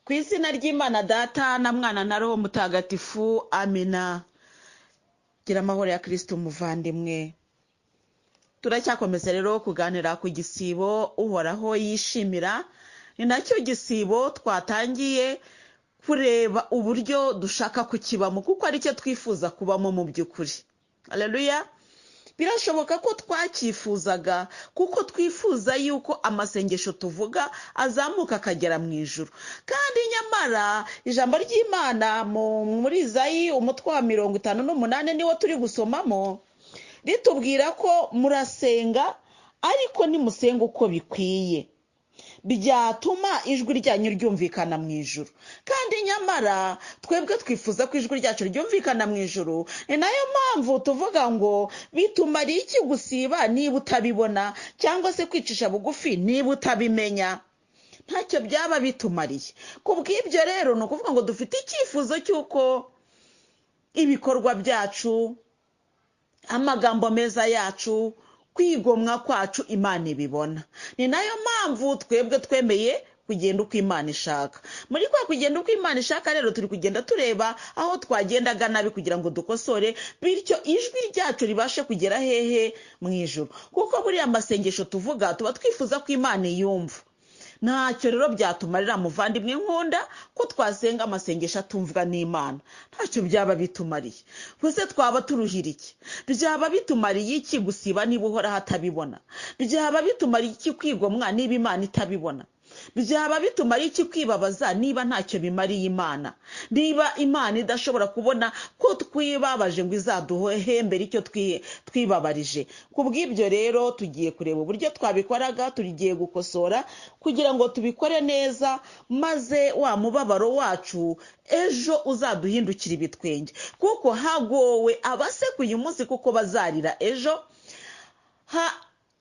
Ku izina ry'Imana Data na Mwana na Roho Mutagatifu, amina. Gira amahoro ya Kristo muvandimwe. Turacyakomeza rero kuganira ku gisibo Uhoraho yishimira, ni nacyo gisibo twatangiye kureba uburyo dushaka kukibamo kuko aricyo twifuza kubamo mu by'ukuri. Haleluya. Birashoboka ko twacyifuzaga kuko twifuza yuko amasengesho tuvuga azamuka akagera mu ijuru, kandi nyamara ijambo ry'Imana muri Izayi umutwe wa 58 niwo turi gusomamo, ritubwira ko murasenga ariko ntimusenga uko bikwiye, byatuma ijwi ryanyu ryumvikana mu ijuru. Kandi nyamara twebwe twifuza ko ijwi ryacu ryumvikana mu ijuru. Ni nayo mpamvu tuvuga ngo bitumariye iki gusiba niba utabibona, cyangwa se kwicisha bugufi niba utabimenya? Ntacyo byaba bitumariye. Ku bw'ibyo rero ni ukuvuga ngo dufite icyifuzo cy'uko ibikorwa byacu, amagambo meza yacu, kwigomwa kwacu Imana ibibona. Ni nayo mpamvu twebwe twemeye kugenda uko Imana ishaka. Muri kwa kugenda uko Imana ishaka rero turi kugenda tureba aho twagendaga nabi kugira ngo dukosore, bityo ijwi ryacu ribashe kugera hehe? Mu ijuru. Kuko buriya amasengesho tuvuga tuba twifuza ko Imana iyumva. Ntacyo rero byatumarira muvandimwe nkunda ko twasenga amasengesho atumvwa n'Imana, ntacyo byaba bitumariye. Gusa twaba turuhira iki? Byaba bitumariye iki gusiba niba Uhoraho atabibona? Byaba bitumariye iki kwigomwa niba Imana itabibona? Byaba bitumariye iki kwibabaza niba ntacyo bimariye Imana? Niba Imana idashobora kubona ko twibabaje ngo izaduhembere icyo twibabarije. Ku bw'ibyo rero tugiye kureba uburyo twabikoraga, tugiye gukosora kugira ngo tubikore neza, maze wa mubabaro wacu ejo uzaduhindukira ibitwenge. Kuko hagowe abaseka uyu munsi kuko bazarira ejo,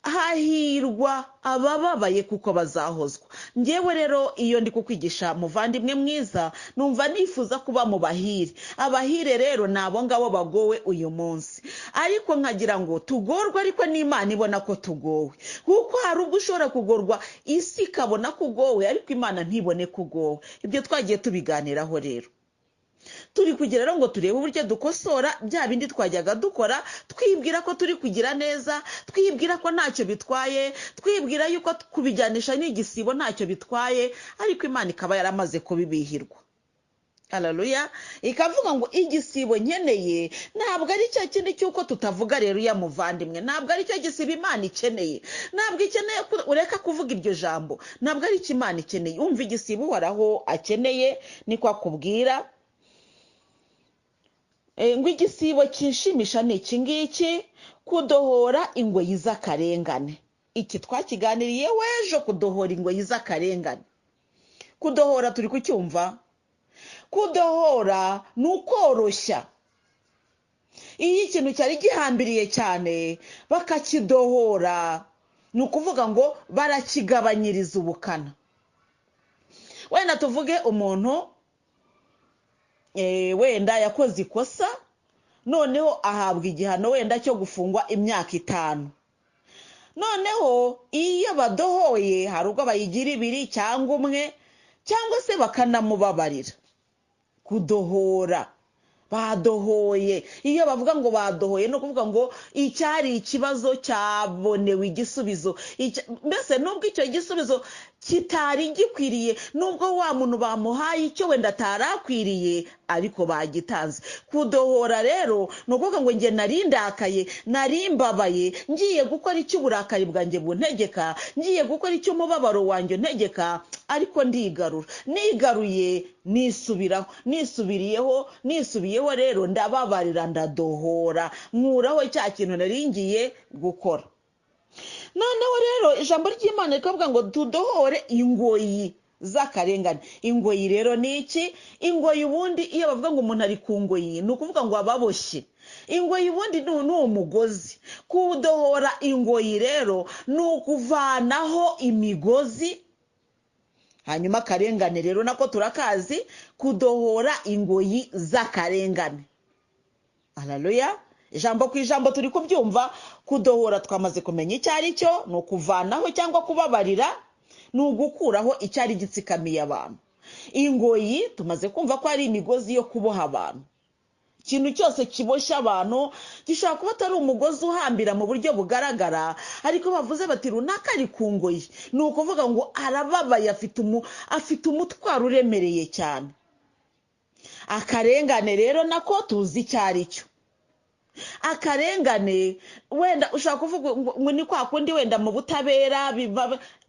hahirwa abababaye kuko bazahozwa. Ngewe rero iyo ndi kukwigisha muvandimwe mwiza, numva nifuza kuba mu bahire. Abahire rero ni abo ngabo bagowe uyu munsi, ariko nkagira ngo tugorwe ariko n'Imana ibona ko tugowe. Kuko hari ubwo ushobora kugorwa isi ikabona ko ugowe, ariko Imana ntibone ko ugowe. Ibyo twagiye tubiganiraho rero. Turi kugira rero ngo turebe uburyo dukosora bya bindi twajyaga dukora, twibwira ko turi kugira neza, twibwira ko ntacyo bitwaye, twibwira yuko kubijyanisha n'igisibo ntacyo bitwaye, ariko Imana ikaba yaramaze kubibihirwa. Haleluya. Ikavuga ngo igisibo nkeneye ntabwo ari cyo kindi cy'uko tutavuga rero ya muvandimwe, ntabwo ari cyo gisibo Imana ikeneye, ntabwo ikeneye ureka kuvuga iryo jambo, ntabwo ari cyo Imana ikeneye. Umva igisibo Uhoraho akeneye niko akubwira. Ngo igisibo kinshimisha ni iki ngiki, kudohora ingoyi z'akarengane. Iki twakiganiriye w'ejo, kudohora ingoyi z'akarengane. Kudohora turi kucyumva. Kudohora ni ukoroshya. Iyo ikintu cyari gihambiriye cyane bakakidohora, ni ukuvuga ngo barakigabanyiriza ubukana. Wenda tuvuge umuntu wenda yakoze ikosa, noneho ahabwa igihano wenda cyo gufungwa imyaka 5. Noneho iyo badohoye hari ubwo bayigira 2 cyangwa 1, cyangwa se bakanamubabarira. Kudohora, badohoye. Iyo bavuga ngo badohoye no kuvuga ngo icyari ikibazo cyabonewe igisubizo. Mbese nubwo icyo gisubizo kitari gikwiriye, nubwo wa muntu bamuhaye icyo wenda atarakwiriye, ariko bagitanze. Kudohora rero ni ukuvuga ngo njye nari ndakaye, nari mbabaye, ngiye gukora icyo uburakari bwanjye buntegeka, ngiye gukora icyo umubabaro wanjye untegeka, ariko ndigarura. Nigaruye nisubiraho, nisubiriyeho, nisubiyeho rero ndababarira, ndadohora, nkuraho cya kintu nari ngiye gukora. Noneho rero ijambo ry'Imana rikavuga ngo tudohore ingoyi z'akarengane. Ingoyi rero ni iki? Ingoyi ubundi iyo bavuga ngo umuntu ari ku ngoyi, ni ukuvuga ngo ababoshye. Ingoyi ubundi ni umugozi. Kudohora ingoyi rero ni ukuvanaho imigozi. Hanyuma akarengane rero nako turakazi, kudohora ingoyi z'akarengane. Haleluya. Ijambo ku ijambo turi kubyumva. Kudohora twamaze kumenya icyo ari cyo, ni ukuvanaho cyangwa kubabarira, ni ugukuraho icyari gitsikamiye abantu. Ingoyi tumaze kumva ko ari imigozi yo kuboha abantu. Ikintu cyose kiboshye abantu gishobora kuba atari umugozi uhambira mu buryo bugaragara, ariko bavuze bati runaka ari ku ngoyi, ni ukuvuga ngo arababaye, afite umutwaro uremereye cyane. Akarengane rero nako tuzi icyo ari cyo. Akarengane wenda ushobora kuvuga ngo ni kwa kundi wenda mu butabera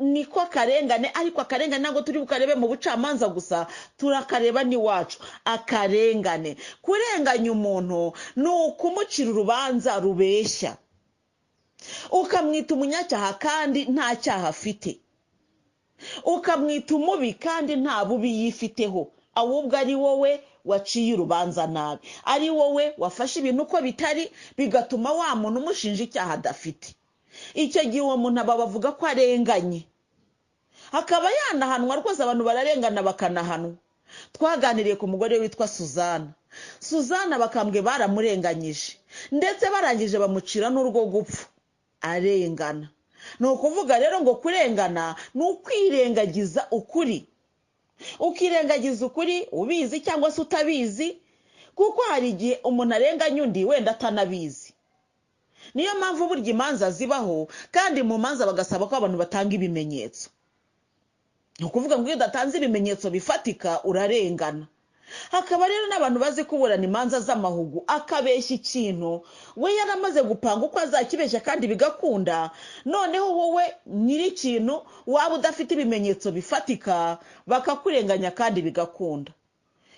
niko akarengane, ariko akarengane ntabwo turi bukarebe mu bucamanza gusa, turakareba n'iwacu. Akarengane, kurenganya umuntu ni ukumucira urubanza rubeshya, ukamwita umunyacyaha kandi nta cyaha afite, ukamwita umubi kandi nta bubi yifiteho, ahubwo ari wowe waciye urubanza nabi, ari wowe wafashe ibintu uko bitari, bigatuma wa muntu umushinja icyaha adafite. Icyo gihe uwo muntu aba bavuga ko arenganye, akaba yanahanwa rwose. Abantu bararengana bakanahanwa. Twaganiriye ku mugore witwa Suzana. Suzana bakambwe baramurenganyije, ndetse barangije bamucira n'urwo gupfa arengana. Ni ukuvuga rero ngo kurengana ni ukwirengagiza ukuri, ukirengagiza ukuri ubizi cyangwa se utabizi, kuko hari igihe umuntu arenganya undi wenda atanabizi. Niyo mpamvu burya imanza zibaho, kandi mu manza bagasaba ko abantu batanga ibimenyetso. Ni ukuvuga ngo iyo udatanze ibimenyetso bifatika urarengana. Hakaba rero n'abantu bazi kuburana imanza z'amahugu, akabeshya ikintu we yaramaze gupanga uko azakibeshya kandi bigakunda, noneho wowe nyiri ikintu waba udafite ibimenyetso bifatika bakakurenganya kandi bigakunda.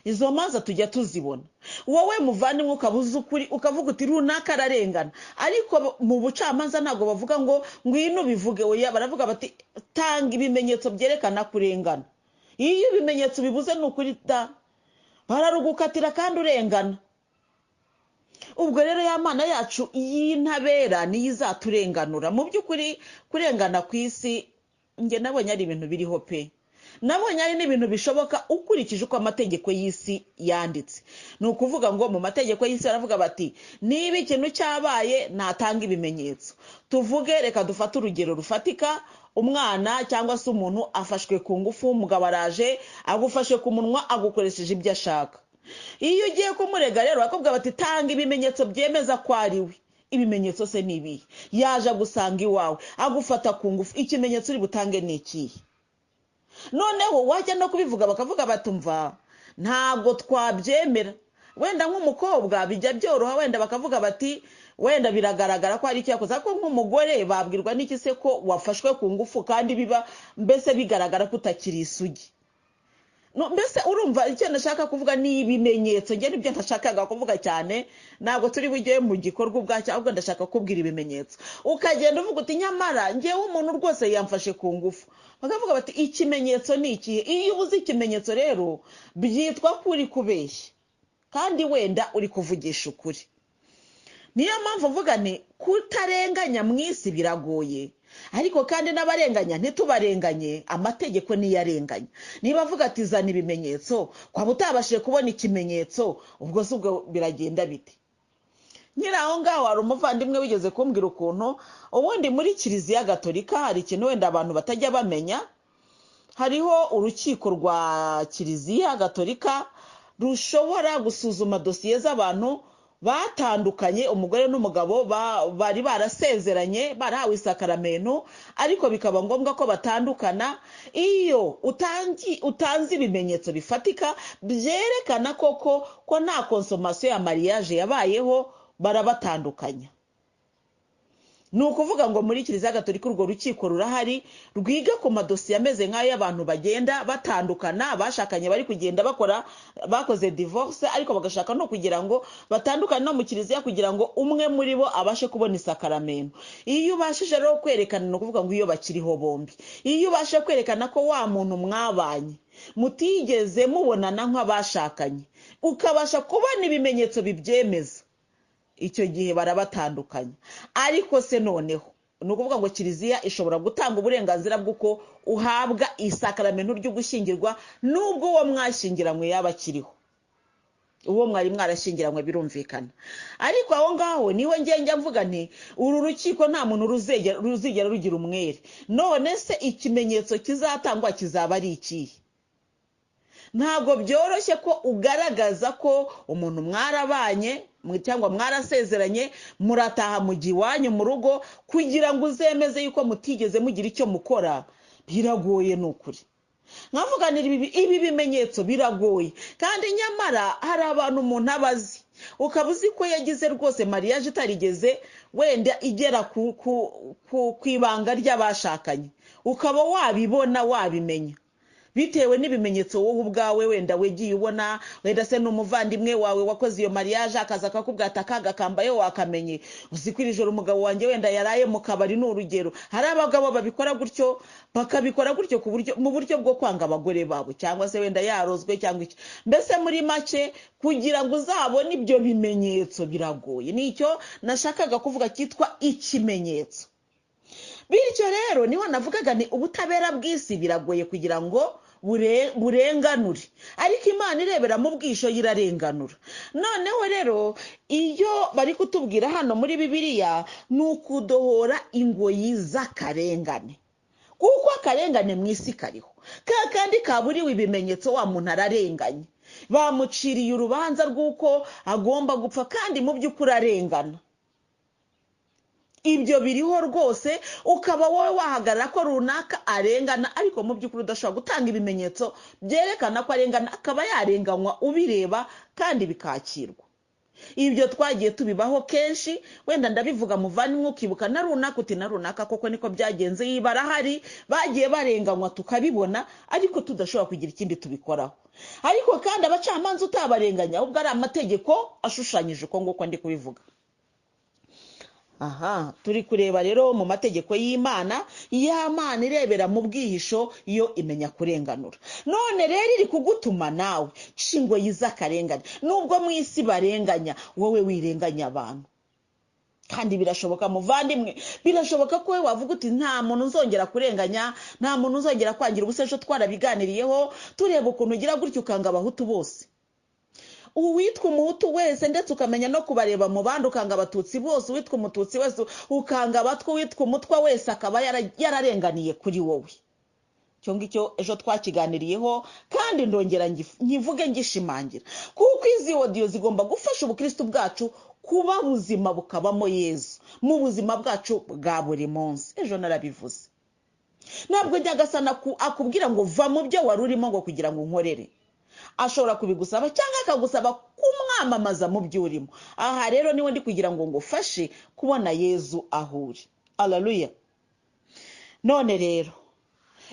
Izo manza tujya tuzibona. Wowe muvandimwe ukabuza ukuri, ukavuga uti runaka ararengana, ariko mu bucamanza ntabwo bavuga ngo ngwino ubivuge, oya, baravuga bati tanga ibimenyetso byerekana kurengana. Iyo ibimenyetso bibuze ni ukuri da, bararugukatira kandi urengana. Ubwo rero ya Mana yacu y'intabera niyo izaturenganura. Mu by'ukuri kurengana ku isi njye nabonye ari ibintu biriho pe, nabonye ari n'ibintu bishoboka ukurikije uko amategeko y'isi yanditse. Ni ukuvuga ngo mu mategeko y'isi baravuga bati niba ikintu cyabaye natanga ibimenyetso. Tuvuge, reka dufate urugero rufatika, umwana cyangwa se umuntu afashwe ku ngufu, umugabo araje agufashe ku munwa agukoresheje ibyo ashaka. Iyo ugiye kumurega rero bakubwira bati tanga ibimenyetso byemeza ko ari we. Ibimenyetso se ni ibihe? Yaje agusanga iwawe agufata ku ngufu, ikimenyetso uri butange ni ikihe? Noneho wajya no kubivuga bakavuga batumva ntabwo twabyemera. Wenda nk'umukobwa bijya byoroha, wenda bakavuga bati wenda biragaragara ko hari icyo yakoze, ariko nk'umugore babwirwa n'iki se ko wafashwe ku ngufu kandi biba mbese bigaragara ko utakiri isugi? Mbese urumva icyo nashaka kuvuga ni ibimenyetso. Njye nibyo ntashakaga kuvuga cyane, ntabwo turi bujye mu gikorwa ubwacyo, ahubwo ndashaka kukubwira ibimenyetso. Ukagenda uvuga uti nyamara njyewe umuntu rwose yamfashe ku ngufu, bakavuga bati ikimenyetso ni ikihe? Iyo ubuze ikimenyetso rero byitwa ko uri kubeshya kandi wenda uri kuvugisha ukuri. Niyo mpamvu mvuga nti kutarenganya mu isi biragoye, ariko kandi n'abarenganya ntitubarenganye, amategeko niyo arenganya. Niba avuga ati zana ibimenyetso, kwaba utabashije kubona ikimenyetso, ubwo si ubwo biragenda bite? Nyiri aho ngaho hari umuvandimwe wigeze kumbwira ukuntu ubundi muri Kiliziya Gatolika hari ikintu wenda abantu batajya bamenya. Hariho urukiko rwa Kiliziya Gatolika rushobora gusuzuma dosiye z'abantu batandukanye, umugore n'umugabo bari barasezeranye barahawe isakaramento, ariko bikaba ngombwa ko batandukana. Iyo utanze ibimenyetso bifatika byerekana koko ko nta konsomasiyo ya mariage yabayeho, barabatandukanya. Ni ukuvuga ngo muri Kiliziya Gatolika urwo rukiko rurahari rwiga ku madosiye ameze nk'ayo y'abantu bagenda batandukana, bashakanye bari kugenda bakora bakoze divorce, ariko bagashaka no kugira ngo batandukane no mu kiliziya kugira ngo umwe muri bo abashe kubona isakaramento. Iyo ubashije rero kwerekana, ni ukuvuga ngo iyo bakiriho bombi, iyo ubashe kwerekana ko wa muntu mwabanye mutigeze mubonana nk'abashakanye, ukabasha kubona ibimenyetso bibyemeza, icyo gihe barabatandukanya. Ariko se noneho ni ukuvuga ngo kiliziya ishobora gutanga uburenganzira bw'uko uhabwa isakaramento ry'ugushyingirwa nubwo uwo mwashyingiranywe yaba akiriho, uwo mwari mwarashyingiranywe, birumvikana. Ariko aho ngaho niho njya mvuga nti uru rukiko nta muntu ruzigera rugira umwere. None se ikimenyetso kizatangwa kizaba ari ikihe? Ntabwo byoroshye ko ugaragaza ko umuntu mwarabanye cyangwa mwarasezeranye, murataha mu gihe iwanyu mu rugo, kugira ngo uzemeze yuko mutigeze mugira icyo mukora, biragoye ni ukuri. Nkavuganira ibi bimenyetso biragoye, kandi nyamara hari abantu umuntu aba azi, ukaba uzi ko yagize rwose mariage itarigeze wenda igera ku ibanga ry'abashakanye, ukaba wabibona wabimenya bitewe n'ibimenyetso wowe ubwawe wenda wegiye ubona, wenda se n'umuvandimwe wawe wakoze iyo mariage akaza akakubwira ati akaga kambaye wakamenye, uzi ko iri joro umugabo wanjye wenda yaraye mu kabari, ni urugero. Hari abagabo babikora gutyo, bakabikora gutyo mu buryo bwo kwanga abagore babo, cyangwa se wenda yarozwe cyangwa iki, mbese muri make kugira ngo uzabone ibyo bimenyetso biragoye. Nicyo nashakaga kuvuga cyitwa ikimenyetso. Bityo rero niho navugaga ni ubutabera bw'isi biragoye kugira ngo burenganure, ariko Imana irebera mu bwisho irarenganura. Noneho rero iyo bari kutubwira hano muri Bibiliya ni ukudohora ingoyi z'akarengane, kuko akarengane mu isi kariho, kandi kaburiwe ibimenyetso, wa muntu ararenganye, bamuciriye urubanza rw'uko agomba gupfa, kandi mu by'ukuri arengana. Ibyo biriho rwose, ukaba wowe wahagarara ko runaka arengana, ariko mu by'ukuri udashobora gutanga ibimenyetso byerekana ko arengana, akaba yarenganywa ubireba kandi bikakirwa. Ibyo twagiye tubibaho kenshi, wenda ndabivuga muvandimwe ukibuka na runaka uti na runaka koko niko byagenze, barahari bagiye barenganywa tukabibona, ariko tudashobora kugira ikindi tubikoraho. Ariko kandi abacamanza utabarenganya, ahubwo ari amategeko ashushanyije uko nguko ndi kubivuga. Aha turi kureba rero mu mategeko y'Imana, y'Imana irebera mu bwihisho yo imenya kurenganura. None rero iri kugutuma nawe ingoyi z'akarengane, nubwo mu isi barenganya, wowe wirenganya abantu. Kandi birashoboka muvandimwe, birashoboka ko wowe wavuga uti nta muntu uzongera kurenganya, nta muntu uzongera kwangira ubusa. Ejo twarabiganiriyeho tureba ukuntu ugira gutyo ukanga abahutu bose, uwitwa umuhutu wese, ndetse ukamenya no kubareba mu bandi ukanga abatutsi bose, uwitwa umututsi wese ukanga abatwa, uwitwa umutwa wese akaba yararenganiye kuri wowe. Icyo ngicyo ejo twakiganiriyeho, kandi ndongera nkivuge ngishimangira, kuko izi odiyo zigomba gufasha ubukristo bwacu kuba buzima, bukabamo Yezu mu buzima bwacu bwa buri munsi. Ejo narabivuze, ntabwo Nyagasani akubwira ngo va mu byo wari urimo ngo kugira ngo unkorere. Ashobora kubigusaba cyangwa akagusaba kumwamamaza mu byo urimo. Aha rero niwe ndi kugira ngo ngufashe kubona Yezu aho uri. Haleluya. None rero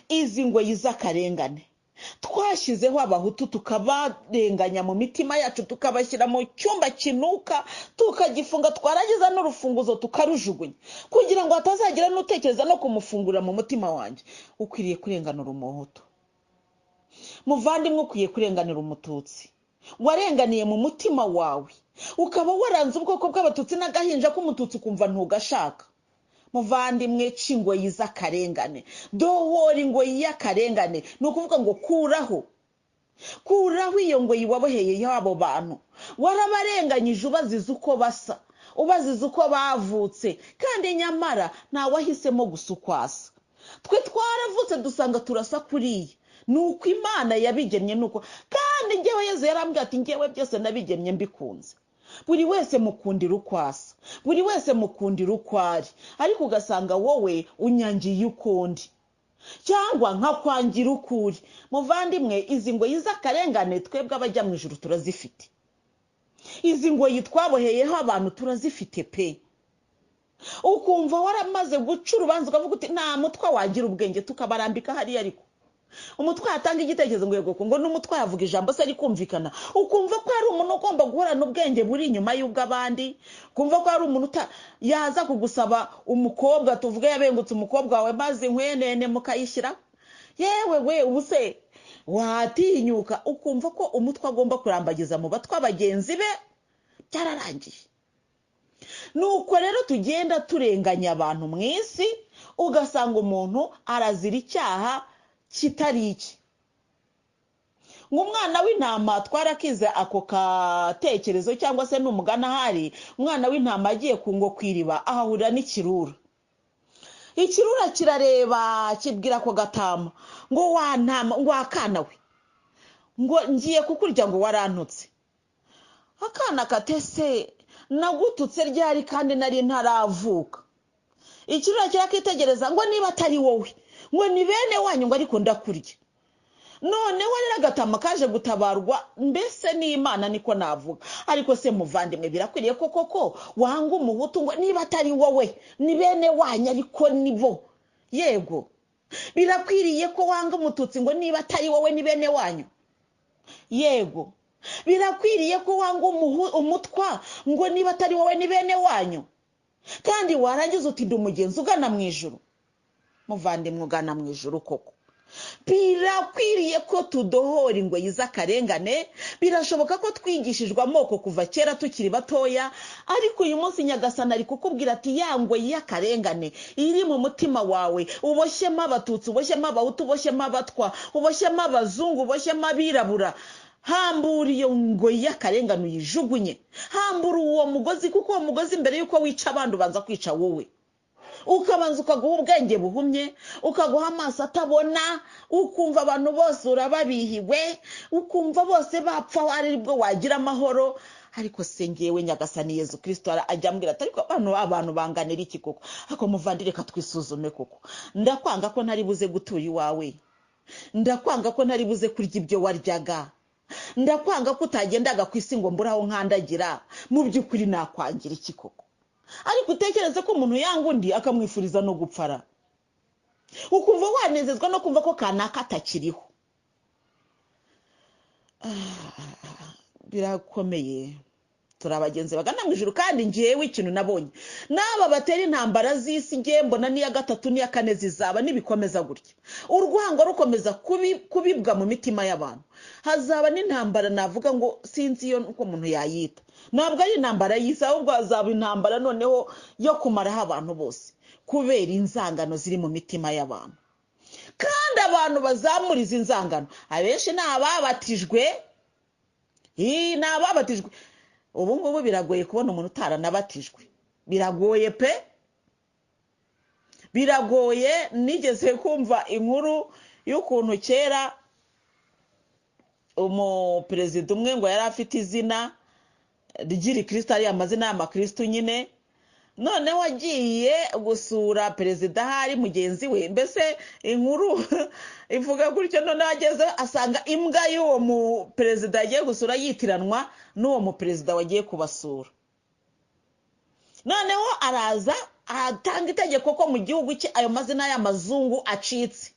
izi ngoyi z'akarengane twashyizeho abahutu tukabarenganya mu mitima yacu, tukabashyira mu cyumba kinuka, tukagifunga, twaragiza n'urufunguzo tukarujugunya, kugira ngo hatazagira n'utekereza no kumufungurira mu mutima wanjye. Ukwiriye kurenganura umuhutu muvandimwe, ukwiye kurenganira umututsi warenganiye mu mutima wawe, ukaba waranze ubwoko bw'abatutsi n'agahinja k'umututsi ukumva ntugashaka. Muvandimwe, ca ingoyi z'akarengane, dohora ingoyi y'akarengane. Ni ukuvuga ngo kuraho iyo ngoyi waboheye y'abo bantu, warabarenganyije ubaziza uko basa, ubaziza uko bavutse, kandi nyamara ntawahisemo gusa uko asa. Twe twaravutse dusanga turasa kuriya, nuko Imana yabigennye, nuko kandi njyewe Yezu yarambwiye ati njyewe byose nabigennye mbikunze. Buri wese mukundira uko asa, buri wese mukundira uko ari, ariko ugasanga wowe unyangiye ukundi cyangwa nkakwangira uko uri. Muvandimwe, izi ngoyi z'akarengane twebwe abajya mu ijuru turazifite, izi ngoyi twaboheyeho abantu turazifite pe. Ukumva waramaze guca urubanza ukavuga uti nta mutwe wagira ubwenge, tukabarambika hariya, ariko umutwe yatanga igitekerezo ngo yego ngo n'umutwe yavuga ijambo se rikumvikana, ukumva ko ari umuntu ugomba guhorana ubwenge buri inyuma y'ubw'abandi, ukumva ko ari umuntu yaza kugusaba umukobwa, tuvuge yabengutse umukobwa wawe maze inkwenene mukayishyira, yewe we ubuse watinyuka, ukumva ko umutwe agomba kurambagiza mu batwa bagenzi be, byararangiye. Nuko rero tugenda turenganya abantu mu isi, ugasanga umuntu arazira icyaha kitari iki. Nk'umwana w'intama twarakize ako katekerezo cyangwa se n'umugana, ahari umwana w'intama agiye kungo kwiriba ahahurira n'ikirura. Ikirura kirareba kibwira ako gatama ngo wa ntama, ngo akana we, Ngo ngiye kukurya, ngo warantutse. Akana katese, nagututse ryari kandi nari ntaravuka? Ikirura kirakitegereza ngo niba atari wowe, ngo ni bene wanyu, ngo ariko ndakurya. Noneho rero agatama kaje gutabarwa mbese n'Imana, niko navuga. Ariko se muvandimwe, birakwiriye ko koko wanga umuhutu ngo niba atari wowe ni bene wanyu, ariko nibo? Yego. Birakwiriye ko wanga umututsi ngo niba atari wowe ni bene wanyu? Yego. Birakwiriye ko wanga umutwa ngo niba atari wowe ni bene wanyu? Kandi warangiza uti ndi umugenzi ugana mu ijuru. Muvandimwe, ugana mu ijuru koko? Birakwiriye ko tudohora ingoyi z'akarengane. Birashoboka ko twigishijwe amoko kuva kera tukiri batoya, ariko uyu munsi Nyagasani ari kukubwira ati ya ngoyi y'akarengane iri mu mutima wawe, uboshyemo abatutsi, uboshyemo abahutu, uboshyemo abatwa, uboshyemo abazungu, uboshyemo abirabura, hambura iyo ngoyi y'akarengane uyijugunye. Hambura uwo mugozi, kuko uwo mugozi mbere y'uko wica abandi ubanza kwica wowe. Ukabanza ukaguha ubwenge buhumye, ukaguha amaso atabona, ukumva abantu bose urababihiwe, ukumva bose bapfa aribwo wagira amahoro. Ariko se ngewe Nyagasani Yezu Kristo ajya ambwira ati ariko abantu banganira iki koko? Ariko muvandi, reka twisuzume koko. Ndakwanga ko ntari buze gutura iwawe, ndakwanga ko ntari buze kurya ibyo waryaga, ndakwanga ko utagendaga ku isi ngo mbure aho nkandagira. Mu by'ukuri nakwangira iki koko? Ariko utekereze ko umuntu yanga undi akamwifuriza no gupfara, ukumva wanezezwa no kumva ko kanaka atakiriho. Birakomeye. Turi abagenzi bagana mu ijuru. Kandi ngewe ikintu nabonye, n'aba batera intambara z'isi, ngewe mbona n'iya gatatu n'iya kane zizaba nibikomeza gutya, urwango rukomeza kubibwa mu mitima y'abantu, hazaba n'intambara navuga ngo sinzi iyo uko umuntu yayita. Ntabwo ari intambara y'isi, ahubwo hazaba intambara noneho yo kumaraho abantu bose kubera inzangano ziri mu mitima y'abantu. Kandi abantu bazamura izi nzangano abenshi ni ababatijwe. Ni ababatijwe. Ubu ngubu biragoye kubona umuntu utaranabatijwe, biragoye pe, biragoye. Nigeze kumva inkuru y'ukuntu kera umuperezida umwe ngo yari afite izina ry'irikristo, ari amazina y'amakristo nyine. Noneho agiye gusura perezida ahari mugenzi we, mbese inkuru ivuga gutyo. Noneho ageze asanga imbwa y'uwo muperezida yagiye gusura yitiranwa n'uwo muperezida wagiye kubasura. Noneho araza atanga itegeko ko mu gihugu cye ayo mazina y'amazungu acitse,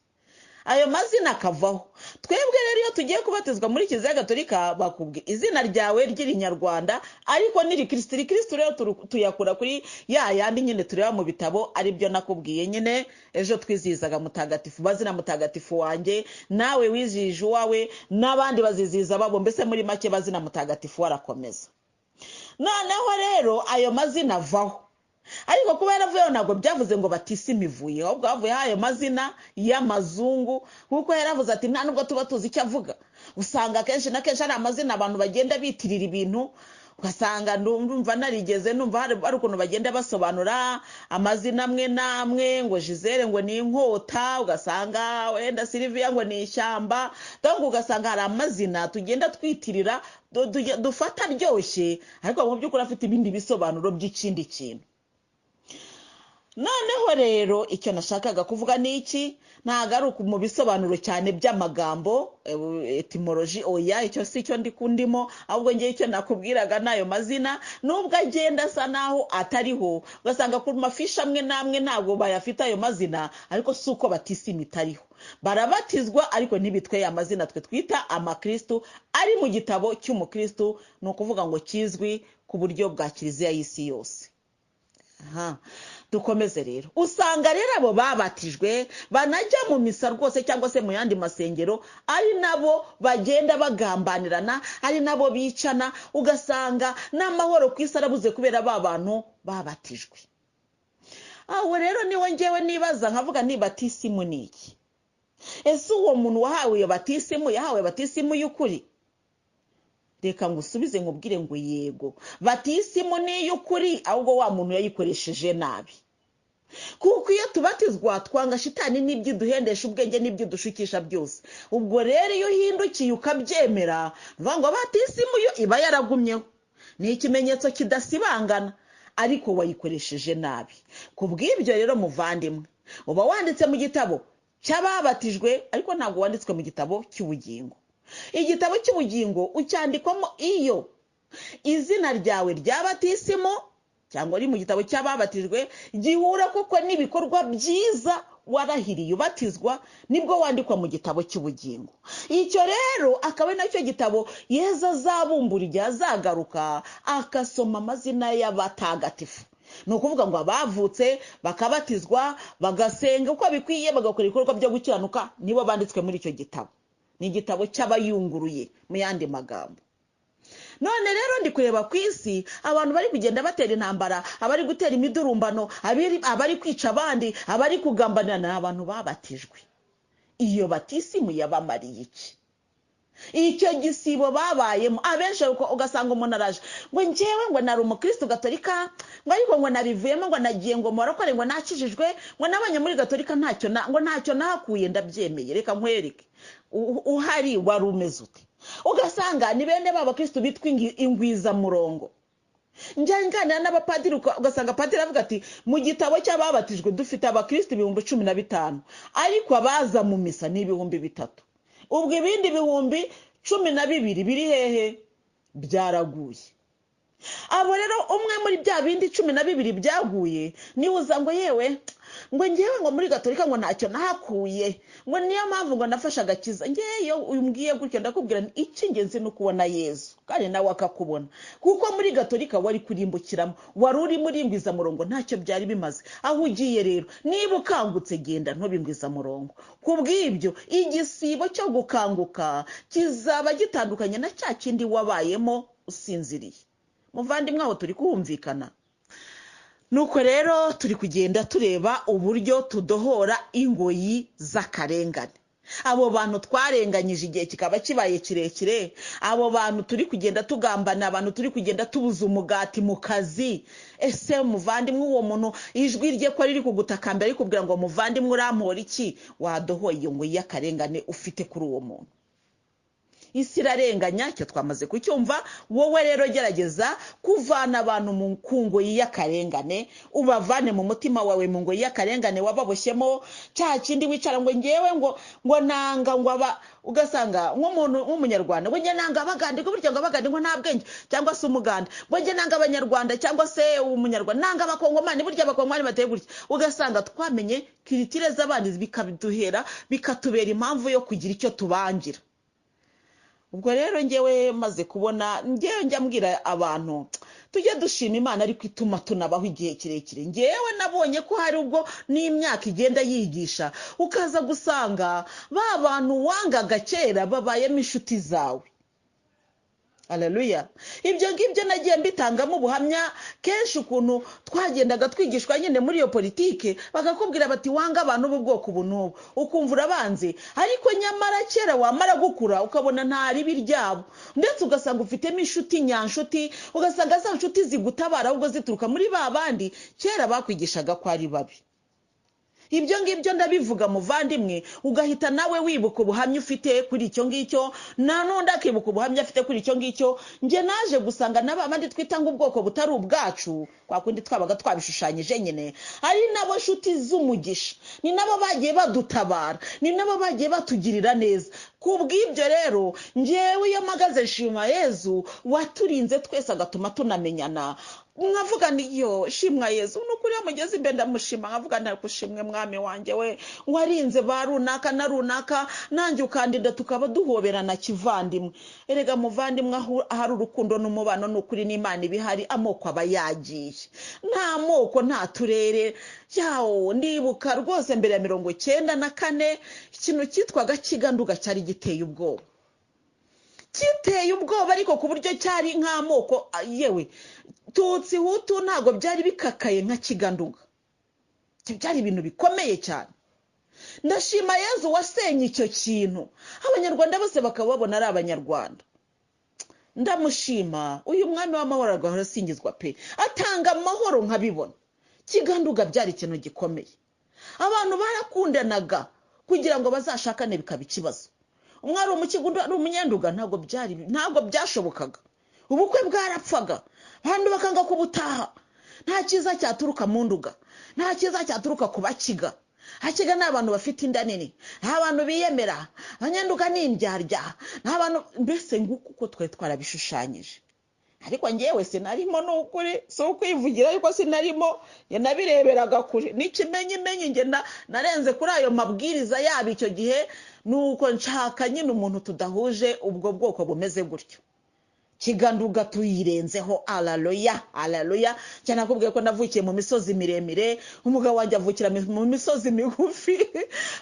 ayo mazina akavaho. Twebwe rero iyo tugiye kubatizwa muri Kiliziya Gatolika bakubwira izina ryawe ry'irinyarwanda, ariko n'irikristo. Irikristo rero tuyakura kuri ya yandi nyine tureba mu bitabo, aribyo nakubwiye nyine ejo twizihizaga mutagatifu, bazina mutagatifu wanjye, nawe wizihije uwawe, n'abandi bazizihiza babo, mbese muri make bazina mutagatifu warakomeza. Noneho rero ayo mazina avaho, ariko kuba yaravuyeho ntabwo byavuze ngo batisimu ivuye, ahubwo havuyeho ayo mazina y'amazungu, kuko yaravuze ati nta nubwo tuba tuzi icyo avuga. Usanga kenshi na kenshi ari amazina abantu bagenda bitirira ibintu, ugasanga ndumva narigeze numva hari ukuntu bagenda basobanura amazina amwe n'amwe, ngo Gisele ngo ni inkota, ugasanga wenda Sylvia ngo ni ishyamba. Donc ugasanga hari amazina tugenda twitirira dufata aryoshye, ariko mu by'ukuri afite ibindi bisobanuro by'ikindi kintu. Noneho rero icyo nashakaga kuvuga ni iki, ntabwo ari mu bisobanuro cyane by'amagambo etimoloji, oya icyo si cyo ndi kundimo, ahubwo ngewe icyo nakubwiraga n'ayo mazina nubwo agenda asa naho atariho, ugasanga ku mafishi amwe n'amwe ntabwo bayafite ayo mazina, ariko si uko batisimu itariho, barabatizwa ariko ntibitwe ya mazina twe twita amakristu ari mu gitabo cy'umukristu, ni ukuvuga ngo kizwi ku buryo bwa Kiliziya y'isi yose. Dukomeze rero. Usanga rero abo babatijwe banajya mu misa rwose cyangwa se mu yandi masengero, ari nabo bagenda bagambanirana, ari nabo bicana, ugasanga n'amahoro ku isi arabuze kubera ba bantu babatijwe. Aho rero niho ngewe nibaza nkavuga ni batisimu ni iki? Ese uwo muntu wahawe iyo batisimu yahawe batisimu y'ukuri? Reka ngusubize nkubwire ngo yego, batisimu ni iy'ukuri, ahubwo wa muntu yayikoresheje nabi. Kuko iyo tubatizwa twanga shitani n'ibyo iduhendesha ubwenge n'ibyo idushukisha byose. Ubwo rero iyo uhindukiye ukabyemera, bivuga ngo batisimu yo iba yaragumyeho, ni ikimenyetso kidasibangana, ariko wayikoresheje nabi. Ku bw'ibyo rero muvandimwe, uba wanditse mu gitabo cy'ababatijwe, ariko ntabwo wanditswe mu gitabo cy'ubugingo. Igitabo cy'ubugingo ucyandikwamo iyo izina ryawe rya batisimu cyangwa ari mu gitabo cy'ababatijwe gihura koko n'ibikorwa byiza warahiriye ubatizwa, nibwo wandikwa mu gitabo cy'ubugingo. Icyo rero akaba ari nacyo gitabo Yezu azabumbura igihe azagaruka akasoma amazina y'abatagatifu. Ni ukuvuga ngo abavutse bakabatizwa bagasenga uko bikwiye bagakora ibikorwa byo gukiranuka nibo banditswe muri icyo gitabo. Ni igitabo cy'abayunguruye mu yandi magambo. None rero ndi kureba ku isi abantu bari kugenda batera intambara, abari gutera imidurumbano, abari kwica abandi, abari kugambanira, ni abantu babatijwe. Iyo batisimu yabamariye iki? Icyo gisibo babayemo abenshi ugasanga umuntu araje ngo njyewe ngo nari umukristo gatolika, ngo ariko ngo nabivuyemo, ngo nagiye ngo mubarokore, ngo nakijijwe, ngo nabanye muri gatolika ntacyo ngo ntacyo nahakuye. Ndabyemeye, reka nkwereke uhari wari umeze ute. Ugasanga ni bene ba bakristo bitwa ingwizamurongo. Njya nganira n'abapadiri, ugasanga padiri avuga ati mu gitabo cy'ababatijwe dufite abakristo 15,000, ariko abaza mu misa ni 3,000. Ubwo ibindi 12,000 biri hehe? Byaraguye. Abo rero umwe muri bya bindi 12 byaguye niwe uza ngo yewe ngo ngewe ngo muri gatolika ngo ntacyo nahakuye, ngo niyo mpamvu ngo nafashe agakiza. Ngewe umbwiye gutyo ndakubwira nti icy'ingenzi ni ukubona Yezu kandi nawe akakubona, kuko muri gatolika wari kurimbukiramo, wari uri muri ingwizamurongo, ntacyo byari bimaze. Aho ugiye rero niba ukangutse genda ntube ingwizamurongo. Ku bw'ibyo igisibo cyo gukanguka kizaba gitandukanye na cya kindi wabayemo usinziriye. Muvandimwe, aho turi kumvikana. Nuko rero turi kugenda tureba uburyo tudohora ingoyi z'akarengane. Abo bantu twarenganyije igihe kikaba kibaye kirekire, abo bantu turi kugenda tugambana, abantu turi kugenda tubuza umugati mu kazi. Ese muvandimwe, uwo muntu ijwi rye ko riri kugutakambira ari kubwira ngo muvandimwe urampora iki, wadohoye iyo ngoyi y'akarengane ufite kuri uwo muntu? Isi irarenganya, icyo twamaze kucyumva. Wowe rero gerageza kuvana abantu ku ngoyi y'akarengane, ubavane mu mutima wawe mu ngoyi y'akarengane wababoshyemo. Cya kindi wicara ngo ngewe ngo nanga ngo aba, ugasanga nk'umuntu w'umunyarwanda ngo nge nanga abagande, ngo burya ngo abagande ngo nta bwenge, cyangwa se umuganda ngo nge nanga abanyarwanda, cyangwa se umunyarwanda nanga abakongomani, burya abakongomani bateye gutya. Ugasanga twamenye kiritire z'abandi bikaduhera, bikatubera impamvu yo kugira icyo tubangira. Ubwo rero ngewe maze kubona, ngewe njya mbwira abantu tujye dushima Imana ariko ituma tunabaho igihe kirekire. Ngewe nabonye ko hari ubwo n'imyaka igenda yigisha, ukaza gusanga ba bantu wangaga kera babayemo inshuti zawe. Haleluya. Ibyo ngibyo nagiye mbitangamo ubuhamya kenshi, ukuntu twagendaga twigishwa nyine muri iyo politike, bakakubwira bati wanga abantu b'ubwoko ubu n'ubu, ukumva urabanze, ariko nyamara kera wamara gukura ukabona nta ribi ryabo, ndetse ugasanga ufitemo inshuti nyanshuti, ugasanga za nshuti zigutabara ahubwo zituruka muri ba bandi kera bakwigishaga ko ari babi. Ibyo ngibyo ndabivuga muvandimwe, ugahita nawe wibuka ubuhamya ufite kuri icyo ngicyo, na n'undi akibuka ubuhamya afite kuri icyo ngicyo. Nge naje gusanga n'abandi twita ngo ubwoko butari ubwacu, kwa kundi twabaga twabishushanyije nyine, ari nabo nshuti z'umugisha, ni nabo bagiye badutabara, ni nabo bagiye batugirira neza. Ku bw'ibyo rero ngewe iyo mpagaze nshima Yezu waturinze twese agatuma tunamenyana, nkavuga nti yo shimwa Yezu, nukuri iyo mugeze imbere ndamushima, nkavuga nti kushimwe mwami wanjye we warinze ba runaka na runaka, nanjye ukandinda tukaba duhoberana kivandimwe. Erega muvandimwe, ahari urukundo n'umubano n'ukuri n'Imana ibihari, amoko aba yagiye, nta moko nta turere. Yawo ndibuka rwose mbere ya 94 ikintu cyitwaga Kiganduga cyari giteye ubwoba, giteye ubwoba, ariko ku buryo cyari nk'amoko yewe Tutsi Hutu ntabwo byari bikakaye nka Kiganduga, byari ibintu bikomeye cyane. Ndashima Yezu wasenye icyo kintu, abanyarwanda bose bakaba babona ari abanyarwanda. Ndamushima uyu mwami w'amahoro agahora asingizwa pe, atanga amahoro nkabibona. Kiganduga byari ikintu gikomeye, abantu barakundanaga kugira ngo bazashakane bikaba ikibazo. Umwe ari umukiga undi ari umunyanduga, ntabwo byashobokaga. Ubukwe bwarapfaga, abantu bakanga kubutaha. Nta cyiza cyaturuka mu nduga, nta cyiza cyaturuka ku bakiga. Hakiga ni abantu bafite inda nini, nta bantu biyemera, abanyanduga ni indyarya, nta bantu mbese nguko uko twari twarabishushanyije. Ariko ngewe sinarimo, ni ukuri, si ukwivugira, ariko sinarimo, nabireberaga kure n'ikimenyimenyi. Nge narenze kuri ayo mabwiriza yabo icyo gihe, nuko nshaka nyine umuntu tudahuje ubwo bwoko bumeze gutyo. Kiganduga tuyirenzeho. Alaluya, alaluya. Cyane nakubwiye ko navukiye mu misozi miremire, umugabo wanjye avukira mu misozi migufi.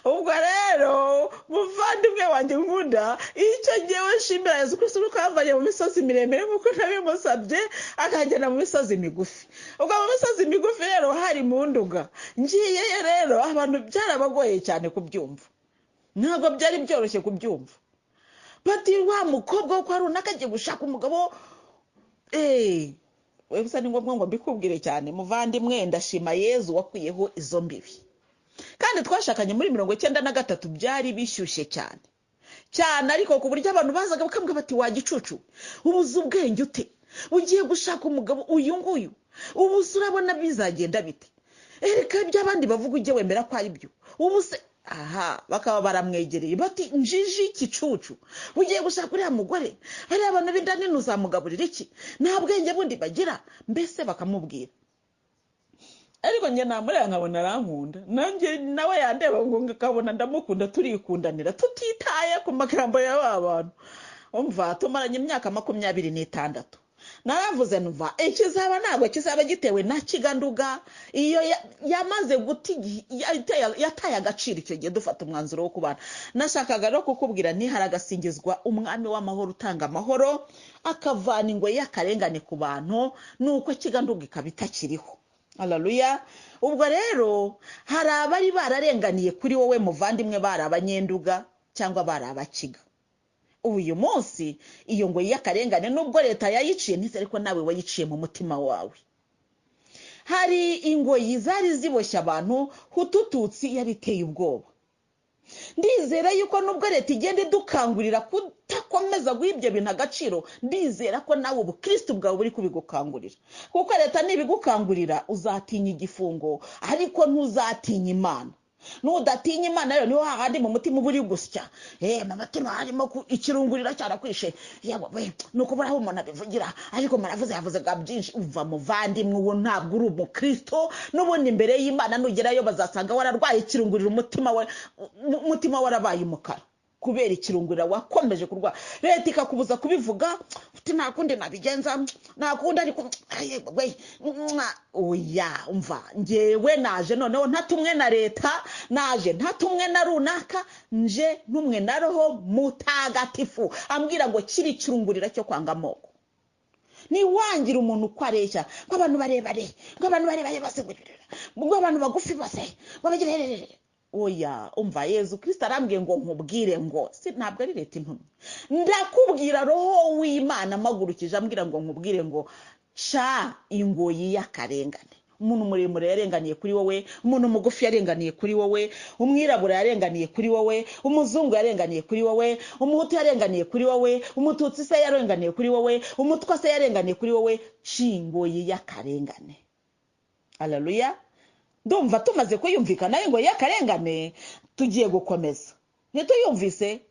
Ubwo rero muvandimwe wanjye nkunda, icyo ngewe nshimira Yezu Kristo nuko yamvanye mu misozi miremire nk'uko nabimusabye, akangena mu misozi migufi. Ubwo mu misozi migufi rero hari mu nduga. Ngiyeyo rero abantu byarabagoye cyane kubyumva, ntabwo byari byoroshye kubyumva. Bati wa mukobwa wo kwa runaka agiye gushaka umugabo. Wese ni ngombwa ngo mbikubwire cyane muvandimwe, ndashima Yezu wakwiyeho izo mbibi. Kandi twashakanye muri 93, byari bishyushye cyane cyane, ariko ku buryo abantu bazaga bakambwira bati wa gicucu, ubuze ubwenge ute ugiye gushaka umugabo uyu nguyu, ubu urabona bizagenda bite? Ereka ibyo abandi bavuga ujye wemera ko ari byo. Ubu se aha bakaba baramwegereye bati njiji ikicucu, ugiye gushaka uriya mugore, hariya abantu b'inda nini uzamugaburira iki? Nta bwenge bundi bagira. Mbese bakamubwira. Ariko njye namureba nkabona arankunda, nanjye nawe yandeba ngo nkabona ndamukunda, turikundanira tutitaye ku magambo ya ba bantu. Umva, tumaranye imyaka 26. Naravuze numva ikizaba ntabwo kizaba gitewe na kiganduga. Iyo yamaze guta yataye agaciro icyo gihe dufata umwanzuro wo kubana. Nashakaga no kukubwira nti haragasingizwa umwami w'amahoro utanga amahoro, akavana ingoyi y'akarengane ku bantu, nuko kiganduga ikaba itakiriho. Haleluya. Ubwo rero hari abari bararenganiye kuri wowe muvandimwe, bari abanyenduga cyangwa bari abakiga. Uyu munsi iyo ngo y'akarengane nubwo leta yayiciye ntise, ariko nawe wayiciye mu mutima wawe. Hari ingoyi zari ziboshye abantu, hutututsi yari iteye ubwoba. Ndizera yuko nubwo leta igenda idukangurira kudakomeza guha ibyo bintu agaciro, ndizera ko nawe ubukristo bwawe buri kubigukangurira. Kuko leta nibigukangurira uzatinya igifungo, ariko ntuzatinya Imana. Nudatinya Imana rero niho hahandi mu mutima uba uri gusya. Mu mutima harimo ikirungurira cyarakwishe. Yewe, nuko buraho umuntu abivugira, ariko muravuze yavuze ga byinshi. Uva muvandimwe, uwo ntabwo uri umukristo. N'ubundi imbere y'Imana nugerayo bazasanga wararwaye ikirungurira, umutima warabaye umukara kubera ikirungurira wakomeje kurwara. Leta ikakubuza kubivuga, uti nta kundi nabigenza, nta kundi, ariko oya. Umva, ngewe naje noneho ntatumwe na leta, naje ntatumwe na runaka, nje ntumwe na Roho Mutagatifu ambwira ngo kiri ikirungurira cyo kwanga amoko. Niwangira umuntu uko areshya, ngo abantu barebare, ngo abantu barebare bose, ngo abantu bagufi bose, ngo bagire. Oya, umva, Yezu Kristo arambwiye ngo nkubwire ngo si ntabwo ari leta intumwe, ndakubwira Roho w'Imana amagurukije ambwira ngo nkubwire ngo ca ingoyi y'akarengane. Umuntu muremure yarenganiye kuri wowe, umuntu mugufi yarenganiye kuri wowe, umwirabura yarenganiye kuri wowe, umuzungu yarenganiye kuri wowe, umuhutu yarenganiye kuri wowe, umututsi se yarenganiye kuri wowe, umutwa se yarenganiye kuri wowe. Ca ingoyi y'akarengane. Haleluya. Ndumva tumaze kuyumvikana ingoyi y'akarengane, tugiye gukomeza. Ntituyumvise?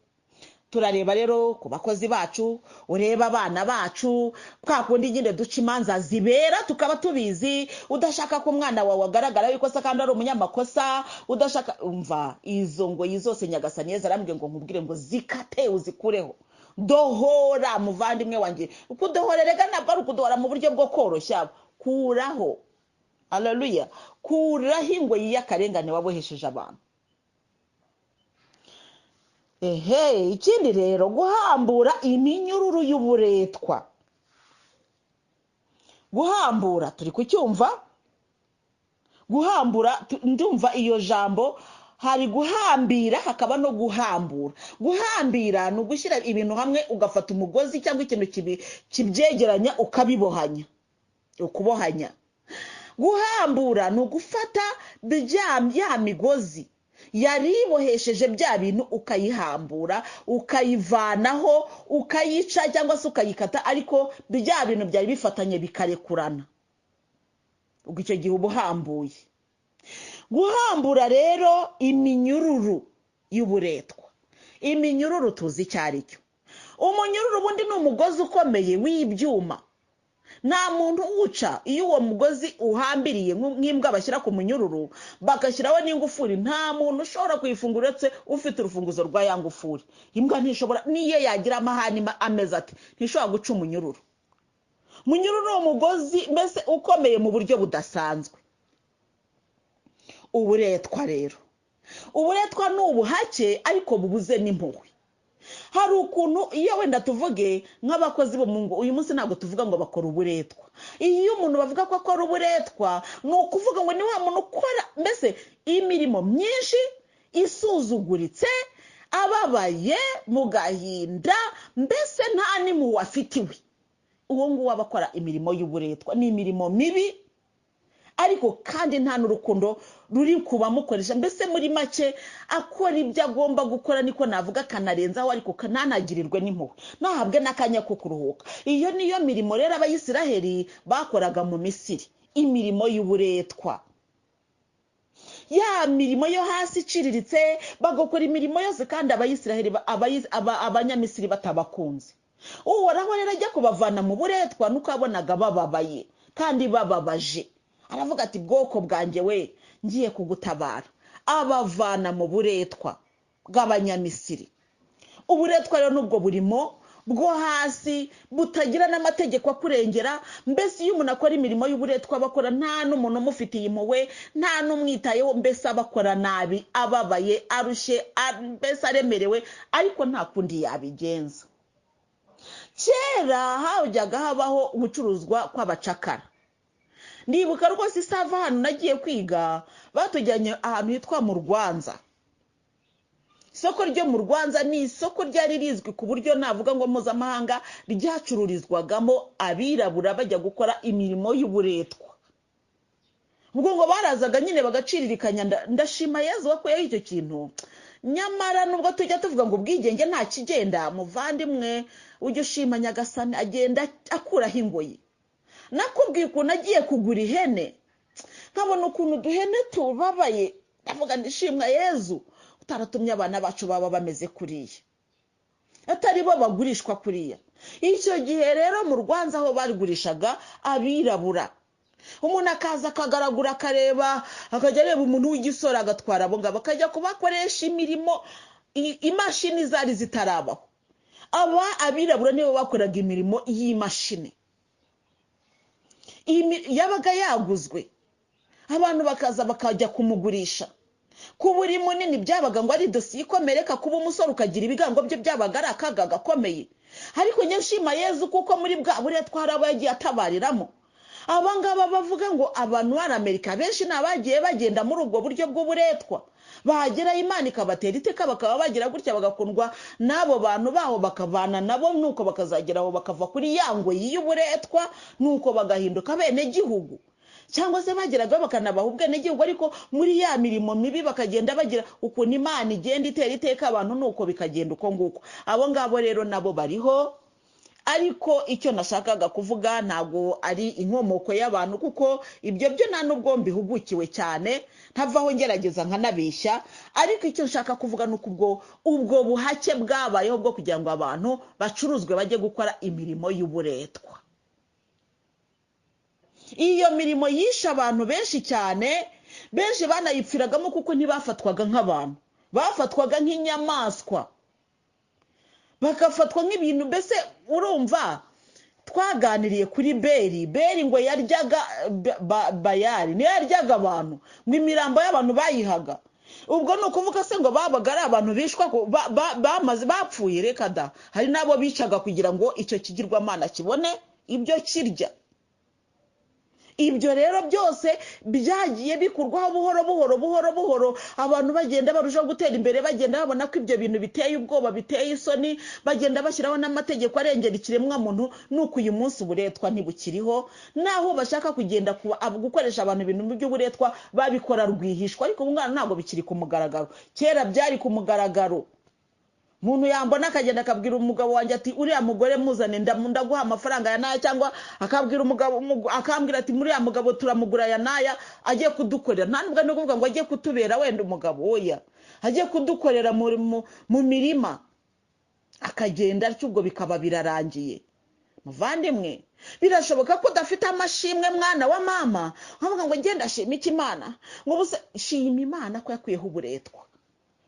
Turareba rero ku bakozi bacu, ureba abana bacu, kwa kundi nyine duca imanza zibera tukaba tubizi. Udashaka ko umwana wawe agaragara yuko se kandi ari umunyamakosa, udashaka. Umva, izo ngoyi zose Nyagasani Yezu arambwiye ngo nkubwire ngo zikate uzikureho. Dohora muvandimwe wanjye. Kudohora rega ntabwo ari ukudohora mu buryo bwo koroshya, kuraho. Haleluya. Kuraho ingoyi y'akarengane wabohesheje abantu. Ikindi rero, guhambura iminyururu y'uburetwa. Guhambura turi kucyumva, guhambura ndumva iyo jambo hari guhambira hakaba no guhambura. Guhambira ni ugushyira ibintu hamwe ugafata umugozi cyangwa ikintu kibyegeranya ukabibohanya, ukubohanya. Guhambura ni ugufata ya migozi yari ibohesheje bya bintu, ukayihambura, ukayivanaho, ukayica cyangwa se ukayikata, ariko bya bintu byari bifatanye bikarekurana. Ubwo icyo gihe uba uhambuye. Guhambura rero iminyururu y'uburetwa. Iminyururu tuzi icyo ari cyo. Umunyururu ubundi ni umugozi ukomeye w'ibyuma, nta muntu uwuca. Iyo uwo mugozi uhambiriye nk'imbwa bashyira ku munyururu bagashyiraho n'ingufuri, nta muntu ushobora kuyifungura uretse ufite urufunguzo rwa ya ngufuri. Imbwa ntishobora, n'iyo yagira amahane ameze ati, ntishobora guca umunyururu. Umunyururu ni umugozi mbese ukomeye mu buryo budasanzwe. Uburetwa rero, uburetwa ni ubuhake ariko bubuze n'impuhwe. Hari ukuntu iyo wenda tuvuge nk'abakozi bo mu ngo, uyu munsi ntabwo tuvuga ngo bakora uburetwa. Iyo umuntu bavuga ko akora uburetwa, ni ukuvuga ngo ni wa muntu ukora mbese imirimo myinshi isuzuguritse, ababaye mu gahinda, mbese nta n'impuhwe afitiwe. Uwo nguwo aba akora imirimo y'uburetwa, ni imirimo mibi, ariko kandi nta n'urukundo ruri kubamukoresha. Mbese muri make akora ibyo agomba gukora, niko navuga, akanarenzaho, ariko ntanagirirwe n'impuhwe, ntahabwe n'akanya ko kuruhuka. Iyo niyo mirimo rero Abayisiraheli bakoraga mu Misiri, imirimo y'uburetwa, ya mirimo yo hasi iciriritse, bagakora imirimo yose kandi Abayisiraheli Abanyamisiri batabakunze. Uhoraho rero ajya kubavana mu buretwa nuko abonaga bababaye kandi bababaje, aravuga ati bwoko bwanjye we, ngiye kugutabara. Abavana mu buretwa bw'Abanyamisiri. Uburetwa rero n'ubwo burimo bwo hasi butagira n'amategeko akurengera. Mbese iyo umuntu akora imirimo y'uburetwa abakora nta n'umuntu umufitiye impuhwe, nta n'umwitayeho, mbese abakora nabi, ababaye, arushye, mbese aremerewe, ariko nta kundi yabigenza. Kera hajyaga habaho gucuruzwa kw'abacakara. Ndibuka rwose isava ahantu nagiye kwiga, batujyanye ahantu hitwa mu Rwanza. Isoko ryo mu Rwanza ni isoko ryari rizwi ku buryo navuga ngo mpuzamahanga, ryacururizwagamo abirabura bajya gukora imirimo y'uburetwa. Ubwo ngo barazaga nyine bagaciririkanya. Ndashima Yezu wakuyeho icyo kintu. Nyamara nubwo tujya tuvuga ngo ubwigenge nta kigenda, muvandimwe ujye ushima Nyagasani agenda akuraho ingoyi. Nakubwiye ukuntu agiye kugura ihene, nkabona ukuntu uduhene tubabaye, ndavuga ndishimwa Yezu utaratumye abana bacu baba bameze kuriya, atari bo bagurishwa kuriya. Icyo gihe rero mu Rwanza aho barigurishaga abirabura, umuntu akaza akagaragura akareba, akajya areba umuntu w'igisore agatwara abo ngabo, akajya kubakoresha imirimo, imashini zari zitarabaho. Aba abirabura nibo bakoraga imirimo y'imashini yabaga yaguzwe, abantu bakaza bakajya kumugurisha. Kuba uri munini byabaga ngo ari dosiye ikomereka, kuba umusore ukagira ibigango bye byabaga ari akaga gakomeye. Ariko nshima Yezu kuko muri bwa buretwa hari abo yagiye atabariramo. Aba ngaba bavuga ngo abantu bari Amerika benshi ni abagiye bagenda muri ubwo buryo bw'uburetwa, bahagerayo Imana ikabatera iteka, bakaba bagira gutya bagakundwa n'abo bantu baho, bakabana nabo, nuko bakazagera aho bakava kuri ya ngoyi y'uburetwa, nuko bagahinduka bene gihugu, cyangwa se bageraga bakanabaha ubwenegihugu, ariko muri ya mirimo mibi bakagenda bagira ukuntu Imana igenda itera iteka abantu, nuko bikagenda uko nguko. Abo ngabo rero nabo bariho. Ariko icyo nashakaga kuvuga ntabwo ari inkomoko y'abantu, kuko ibyo byo nta nubwo mbihugukiwe cyane, ntavaho ngerageza nkanabeshya. Ariko icyo nshaka kuvuga ni uko ubwo buhake bwabayeho bwo kugira ngo abantu bacuruzwe bajye gukora imirimo y'uburetwa. Iyo mirimo yishe abantu benshi cyane, benshi banayipfiragamo kuko ntibafatwaga nk'abantu, bafatwaga nk'inyamaswa, bakafatwa nk'ibintu. Mbese urumva twaganiriye kuri Beri, Beri ngo yaryaga Bayari, niyo yaryaga abantu, ngo imirambo y'abantu bayihaga. Ubwo ni ukuvuga se ngo babaga ari abantu bishwa bamaze bapfuye? Reka da, hari n'abo bicaga kugira ngo icyo kigirwamana kibone ibyo kirya. Ibyo rero byose byagiye bikurwaho buhoro buhoro buhoro buhoro, abantu bagenda barushaho gutera imbere, bagenda babona ko ibyo bintu biteye ubwoba, biteye isoni, bagenda bashyiraho n'amategeko arengera ikiremwamuntu. Nuko uyu munsi uburetwa ntibukiriho, naho bashaka kugenda gukoresha abantu ibintu by'uburetwa babikora rwihishwa, ariko umwana ntabwo bikiri ku mugaragaro. Kera byari ku mugaragaro, umuntu yambona akagenda akabwira umugabo wanjye ati uriya mugore muzane ndaguha amafaranga ya naya, cyangwa akabwira umugabo, akambwira ati muriya mugabo turamugura ya naya agiye kudukorera. Nta nubwo ari ukuvuga ngo agiye kutubera wenda umugabo, oya, agiye kudukorera mu mirima, akagenda atyo, ubwo bikaba birarangiye. Muvandimwe, birashoboka ko udafite amashimwe mwana wa mama, nkavuga ngo ngenda shima iki Imana, ngo ubuse shima Imana ko yakuyeho uburetwa.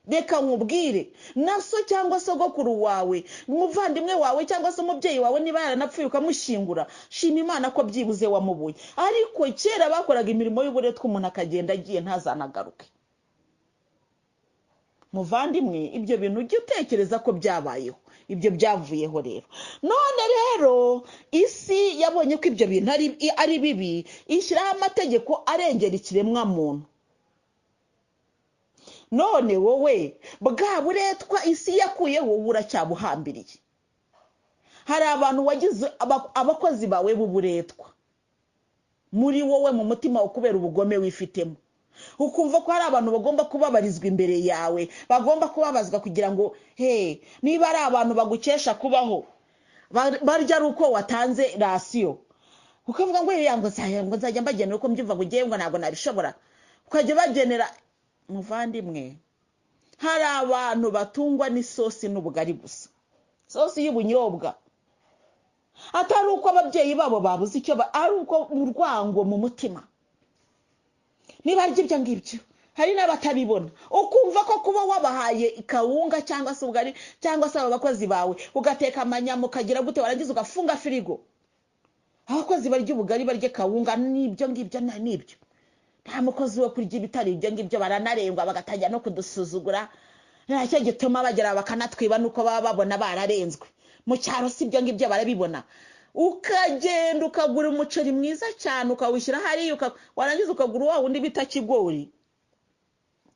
Reka nkubwire, na so cyangwa sogokuru wawe, umuvandimwe wawe cyangwa se umubyeyi wawe, niba yaranapfuye ukamushyingura, shima Imana ko byibuze wamubonye. Ariko kera bakoraga imirimo y'uburetwa, umuntu akagenda agiye ntazanagaruke. Muvandimwe, ibyo bintu ujye utekereza ko byabayeho, ibyo byavuyeho rero. None rero isi yabonye ko ibyo bintu ari bibi, ishyiraho amategeko arengera ikiremwamuntu. None wowe bwa buretwa isi yakuyeho wowe uracyabuhambiriye. Hari abantu wagize abakozi bawe b'uburetwa muri wowe mu mutima wawe kubera ubugome wifitemo, ukumva ko hari abantu bagomba kubabarizwa imbere yawe, bagomba kubabazwa kugira ngo he, niba ari abantu bagukesha kubaho barya ari uko watanze rasiyo, ukavuga ngo ngo nzajya mbagenera uko mbyumva, ngo ugiye ngo ntabwo nabishobora, ukajya ubagenera. Muvandimwe, hari abantu batungwa n'isosi n'ubugari gusa, isosi y'ubunyobwa, atari uko ababyeyi babo babuze icyo, ari uko urwango mu mutima. Niba arya ibyo ngibyo, hari n'abatabibona, ukumva ko kuba wabahaye kawunga cyangwa se ubugari cyangwa se abo bakozi bawe, ugateka amanyama ukagira gute, warangiza ugafunga firigo, abakozi barya ubugari barye kawunga n'ibyo ngibyo n'ibyo. Nta mukozi wo kurya ibitari ibyo ngibyo, baranarengwa bagatangira no kudusuzugura. Ntacyo gituma bagera bakanatwiba nuko baba babona bararenzwe. Mu cyaro si ibyo ngibyo barabibona. Ukagenda ukagura umuceri mwiza cyane ukawushyira hariya, warangiza ukagura wa wundi bita kigori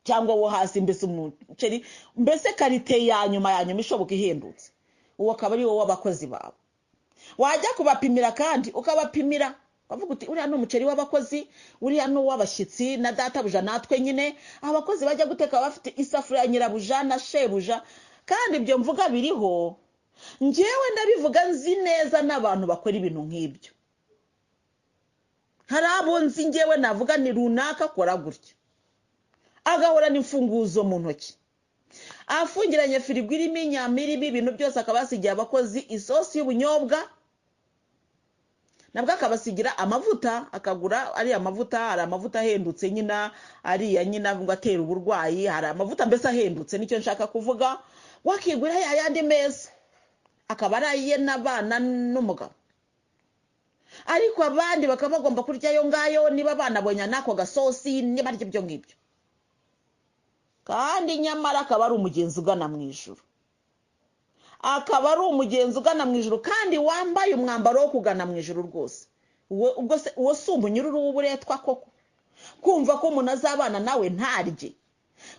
cyangwa wo hasi, mbese umuceri mbese karite ya nyuma ya nyuma ishoboka ihendutse, uwo akaba ari wowe w'abakozi bawe. Wajya kubapimira kandi ukabapimira bavuga uti uriya ni umuceri w'abakozi, uriya ni uw'abashyitsi na databuja natwe nyine. Abakozi bajya guteka bafite isafuriya nyirabuja na shebuja, kandi ibyo mvuga biriho. Njyewe ndabivuga nzi neza n'abantu bakora ibintu nk'ibyo. Hari abo nzi njyewe navuga ni runaka akora gutya, agahorana imfunguzo mu ntoki, afungiranye firigo irimo inyama, irimo ibintu byose, akaba yasigiye abakozi isosi y'ubunyobwa, nabwo akabasigira amavuta, akagura ariya mavuta. Hari amavuta ahendutse nyina, ariya nyina ngo atera uburwayi, hari amavuta mbese ahendutse, nicyo nshaka kuvuga, wakigura ya yandi meza, akaba ari aye n'abana n'umugabo. Ariko abandi bakaba bagomba kurya ayo ngayo, niba banabonye n'ako gasosi, niba arya ibyo ngibyo. Kandi nyamara akaba ari umugenzi ugana mu ijuru, akaba ari umugenzi ugana mu ijuru, kandi wambaye umwambaro wo kugana mu ijuru rwose. Ubwo se uwo si umunyururu w'uburetwa koko? Kumva ko umuntu azabana nawe ntarye,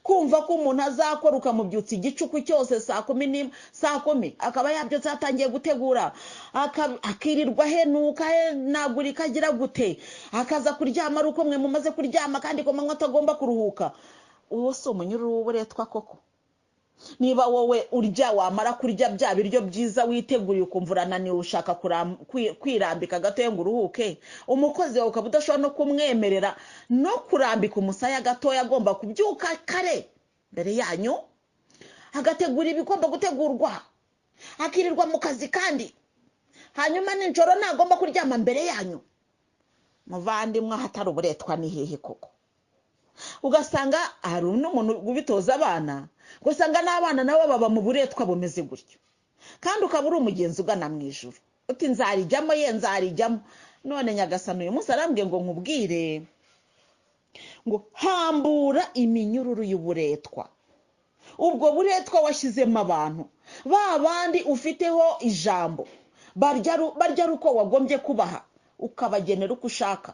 kumva ko umuntu azakora ukamubyutsa igicuku cyose saa kumi n'imwe, saa kumi akaba yabyutse atangiye gutegura, akirirwa ahenuka ahenagurika agira gute, akaza kuryama ari uko mwe mumaze kuryama, kandi ku manywa atagomba kuruhuka. Uwo si umunyururu w'uburetwa koko? Niba wowe urya, wamara kurya bya biryo byiza witeguriye, ukumva urananiwe, ushaka kwirambika gatoya ngo uruhuke, umukozi wawe ukaba udashobora no kumwemerera no kurambika umusaya gatoya, agomba kubyuka kare mbere yanyu, agategura ibigomba gutegurwa, akirirwa mu kazi, kandi hanyuma nijoro ntagomba kuryama mbere yanyu. Muvandimwe, ahatari uburetwa ni hehe koko? Ugasanga hari n'umuntu ubitoza abana, ugasanga n'abana nabo baba mu buretwa bumeze gutyo, kandi ukaba uri umugenzi ugana mu ijuru, uti nzarijyamo, ye nzarijyamo. None Nyagasani uyu munsi arambwiye ngo nkubwire ngo hambura iminyururu y'uburetwa, ubwo buretwa washyizemo abantu, ba bandi ufiteho ijambo, barya ari uko wagombye kubaha, ukabagenera uko ushaka.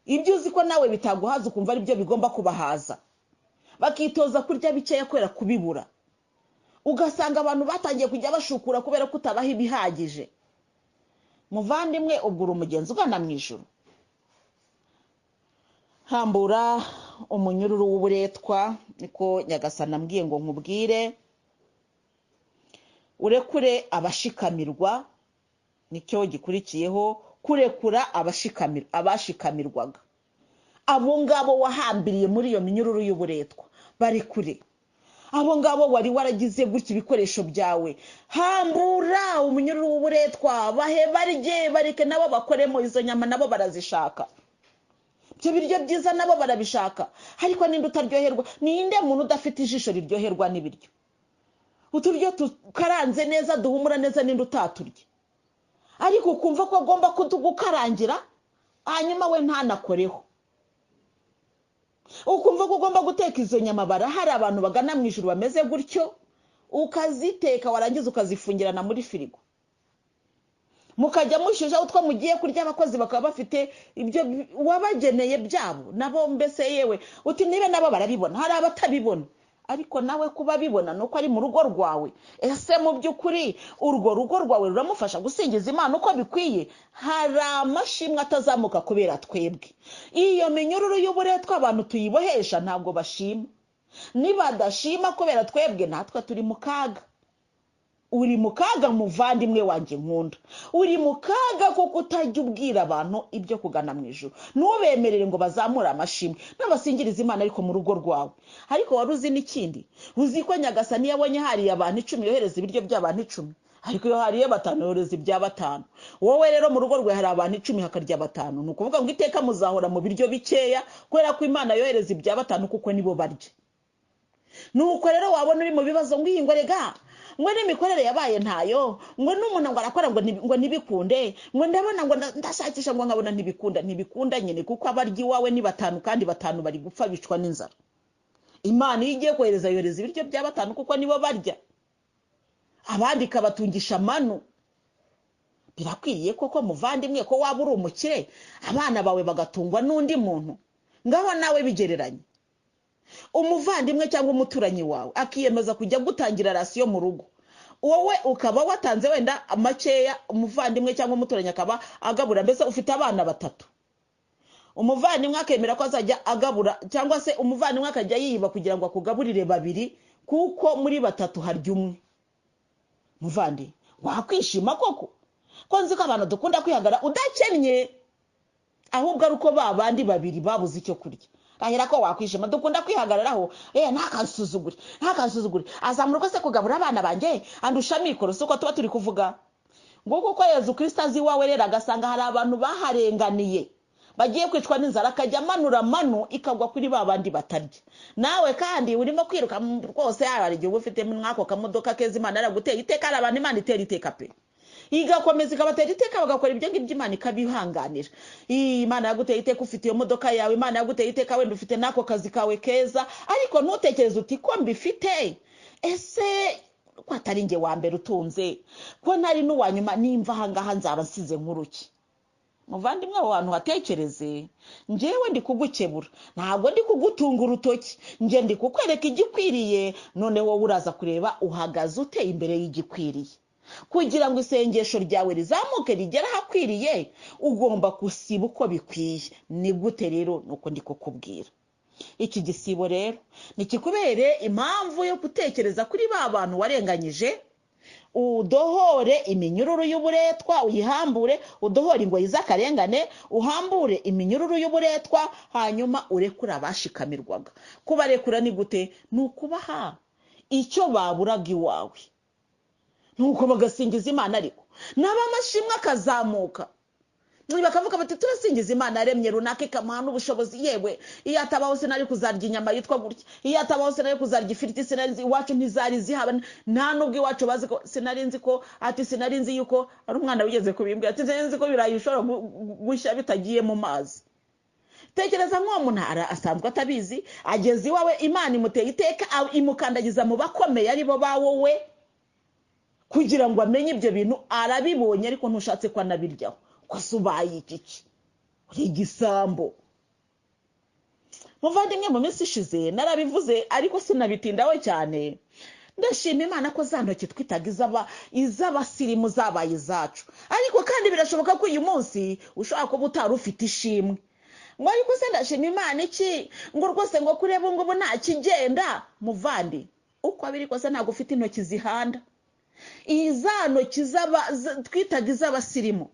Ibyo uzi ko nawe bitaguhaza ukumva ari byo bigomba kubahaza. Bakitoza kurya bikeya kubera kubibura. Ugasanga abantu batangiye kujya bashukura kubera ko utabaha ibihagije. Muvandimwe, ubwo uri umugenzi ugana mu ijuru. Hambura umunyururu w'uburetwa, niko Nyagasani ambwiye ngo nkubwire. Urekure abashikamirwa, nicyo gikurikiyeho, kurekura abashikamirwaga. Abo ngabo wahambiriye muri iyo minyururu y'uburetwa bari kure. Abo ngabo wari waragize gutya ibikoresho byawe, hambura umunyururu w'uburetwa, bahe barye, bareke nabo bakoremo izo nyama, nabo barazishaka. Ibyo biryo byiza nabo barabishaka. Ariko ninde utaryoherwa? Ninde muntu udafite ijisho riryoherwa n'ibiryo? Uturyo tukaranze neza, duhumura neza, ninde utaturya? Ariko ukumva ko agomba kutugukarangira, hanyuma we ntanakoreho. Ukumva ko ugomba guteka izo nyama, barahari abantu bagana mu ijuru bameze gutyo, ukaziteka warangiza ukazifungirana muri firigo. Mukajya mushyushya utwo mugiye kurya, abakozi bakaba bafite ibyo wabageneye byabo, nabo mbese yewe uti nibe nabo barabibona, hari abatabibona. Ariko nawe kuba bibona nuko ari mu rugo rwawe. Ese mu by'ukuri urwo rugo rwawe ruramufasha gusingiza Imana uko bikwiye? Hari amashimwe atazamuka kubera twebwe. Iyo minyururu y'uburetwa abantu tuyibohesha ntabwo bashima. Nibadashima kubera twebwe, natwe turi mu kaga. Uri mu kaga muvandimwe wanjye nkunda. Uri mu kaga kuko utajya ubwira abantu ibyo kugana mu ijuru. Ntubemerere ngo bazamure amashimwe n'abasingiriza Imana ariko mu rugo rwawe. Ariko wari uzi n'ikindi? Uzi ko Nyagasani yabonye hariye abantu 10 yohereza ibiryo by'abantu 10. Ariko iyo hariye 5 yohereza ibya 5. Wowe rero mu rugo rwawe hari abantu 10 hakarya 5. Ni ukuvuga ngo iteka muzahora mu biryo bikeya kubera ko Imana yohereza ibya 5 kuko nibo barya. Nuko rero wabona uri mu bibazo ngo iyi ngo rega, ngo n'imikorere yabaye ntayo, ngo n'umuntu ngo arakora ngo ntibikunde, ngo ndabona ngo ndashakisha ngo nkabona ntibikunda. Ntibikunda nyine kuko abarya iwawe ni 5 kandi 5 bari gupfa bicwa n'inzara. Imana iyo igiye kohereza yohereza ibiryo bya 5 kuko nibo barya, abandi ikabatungisha amanu. Birakwiriye koko muvandimwe ko waba uri umukire abana bawe bagatungwa n'undi muntu? Ngaho nawe bigereranye. Umuvandimwe cyangwa umuturanyi wawe akiyemeza kujya gutangira rasiyo mu rugo, wowe ukaba watanze wenda makeya, umuvandimwe cyangwa umuturanyi akaba agabura, mbese ufite abana 3. Umuvandimwe akemera ko azajya agabura, cyangwa se umuvandimwe akajya yiba kugira ngo akugaburire 2, kuko muri 3 harya umwe. Muvandi, wakwishima koko? Ko nzi ko abantu dukunda kwihagara udakennye, ahubwo ari uko ba bandi 2 babuze icyo kurya. Ahera ko wakwishima, dukunda kwihagararaho, ntakansuzugure, ntakansuzugure, azamura se kugabura abana banjye, andusha mikoro. Siko tuba turi kuvuga ngo kuko Yezu Kristo azi iwawe rero agasanga hari abantu baharenganiye bagiye kwicwa n'inzara, akajya amanura manu ikagwa kuri ba bandi batarya. Nawe kandi urimo kwiruka rwose, hari igihe ufite mwako kamodoka keza Imana yaraguteye iteka, hari abantu Imana itera iteka pe, igakomeza ikabatera iteka bagakora ibyo ngibyo Imana ikabihanganira. Imana yaguteye iteka ufite iyo modoka yawe, Imana yaguteye iteka wenda ufite nako kazi kawe keza, ariko ntutekereze uti ko mbifite, ese ko atari njye wa mbere utunze, ko ntari n'uwa nyuma, nimva aha ngaha nzaba nsize nkuruki. Muvandimwe, abo bantu hatekereze, njyewe ndi kugukebura, ntabwo ndi kugutunga urutoki, nje ndi kukwereka igikwiriye. None wowe uraza kureba uhagaze ute imbere y'igikwiriye. Kugira ngo isengesho ryawe rizamuke rigere ahakwiriye, ugomba gusiba uko bikwiye. Ni gute rero? Nuko ndi kukubwira. Iki gisibo rero nikikubere impamvu yo gutekereza kuri ba bantu warenganyije, udohore iminyururu y'uburetwa, uyihambure, udohore ingoyi z'akarengane, uhambure iminyururu y'uburetwa, hanyuma urekure abashikamirwaga. Kubarekura ni gute? Ni ukubaha icyo baburaga iwawe, nuko bagasingiza Imana. Ariko n'abamashimwe akazamuka, bakavuga bati turasingiza Imana yaremye runaka ikamuha n'ubushobozi, yewe iyo atabaho sinari kuzarya inyama yitwa gutya, iyo atabaho sinari kuzarya ifiriti, sinari nzi iwacu ntizari zihaba, nta nubwo iwacu bazi ko sinari nzi ko ati sinari nzi yuko ari umwana wigeze kubimbwira ati sinari nzi ko ibirayi bishobora gushya bitagiye mu mazi. Tekereza nk'uwo muntu asanzwe atabizi, ageze iwawe Imana imuteye iteka, imukandagiza mu bakomeye aribo ba wowe, kugira ngo amenye ibyo bintu. Arabibonye ariko ntushatse ko anabiryaho, ko se ubaye iki? Uri igisambo. Muvandimwe, mu minsi ishize narabivuze ariko sinabitindaho cyane. Ndashima Imana ko za ntoki twitaga iz'abasirimu zabaye izacu. Ariko kandi birashoboka ko uyu munsi ushobora kuba utari ufite ishimwe, ngo ariko se ndashima Imana iki, ngo rwose ngo kureba ngubu nta kigenda. Muvandi, uko biri kose ntabwo ufite intoki zihanda. Iza ntoki twitaga iz'abasirimu,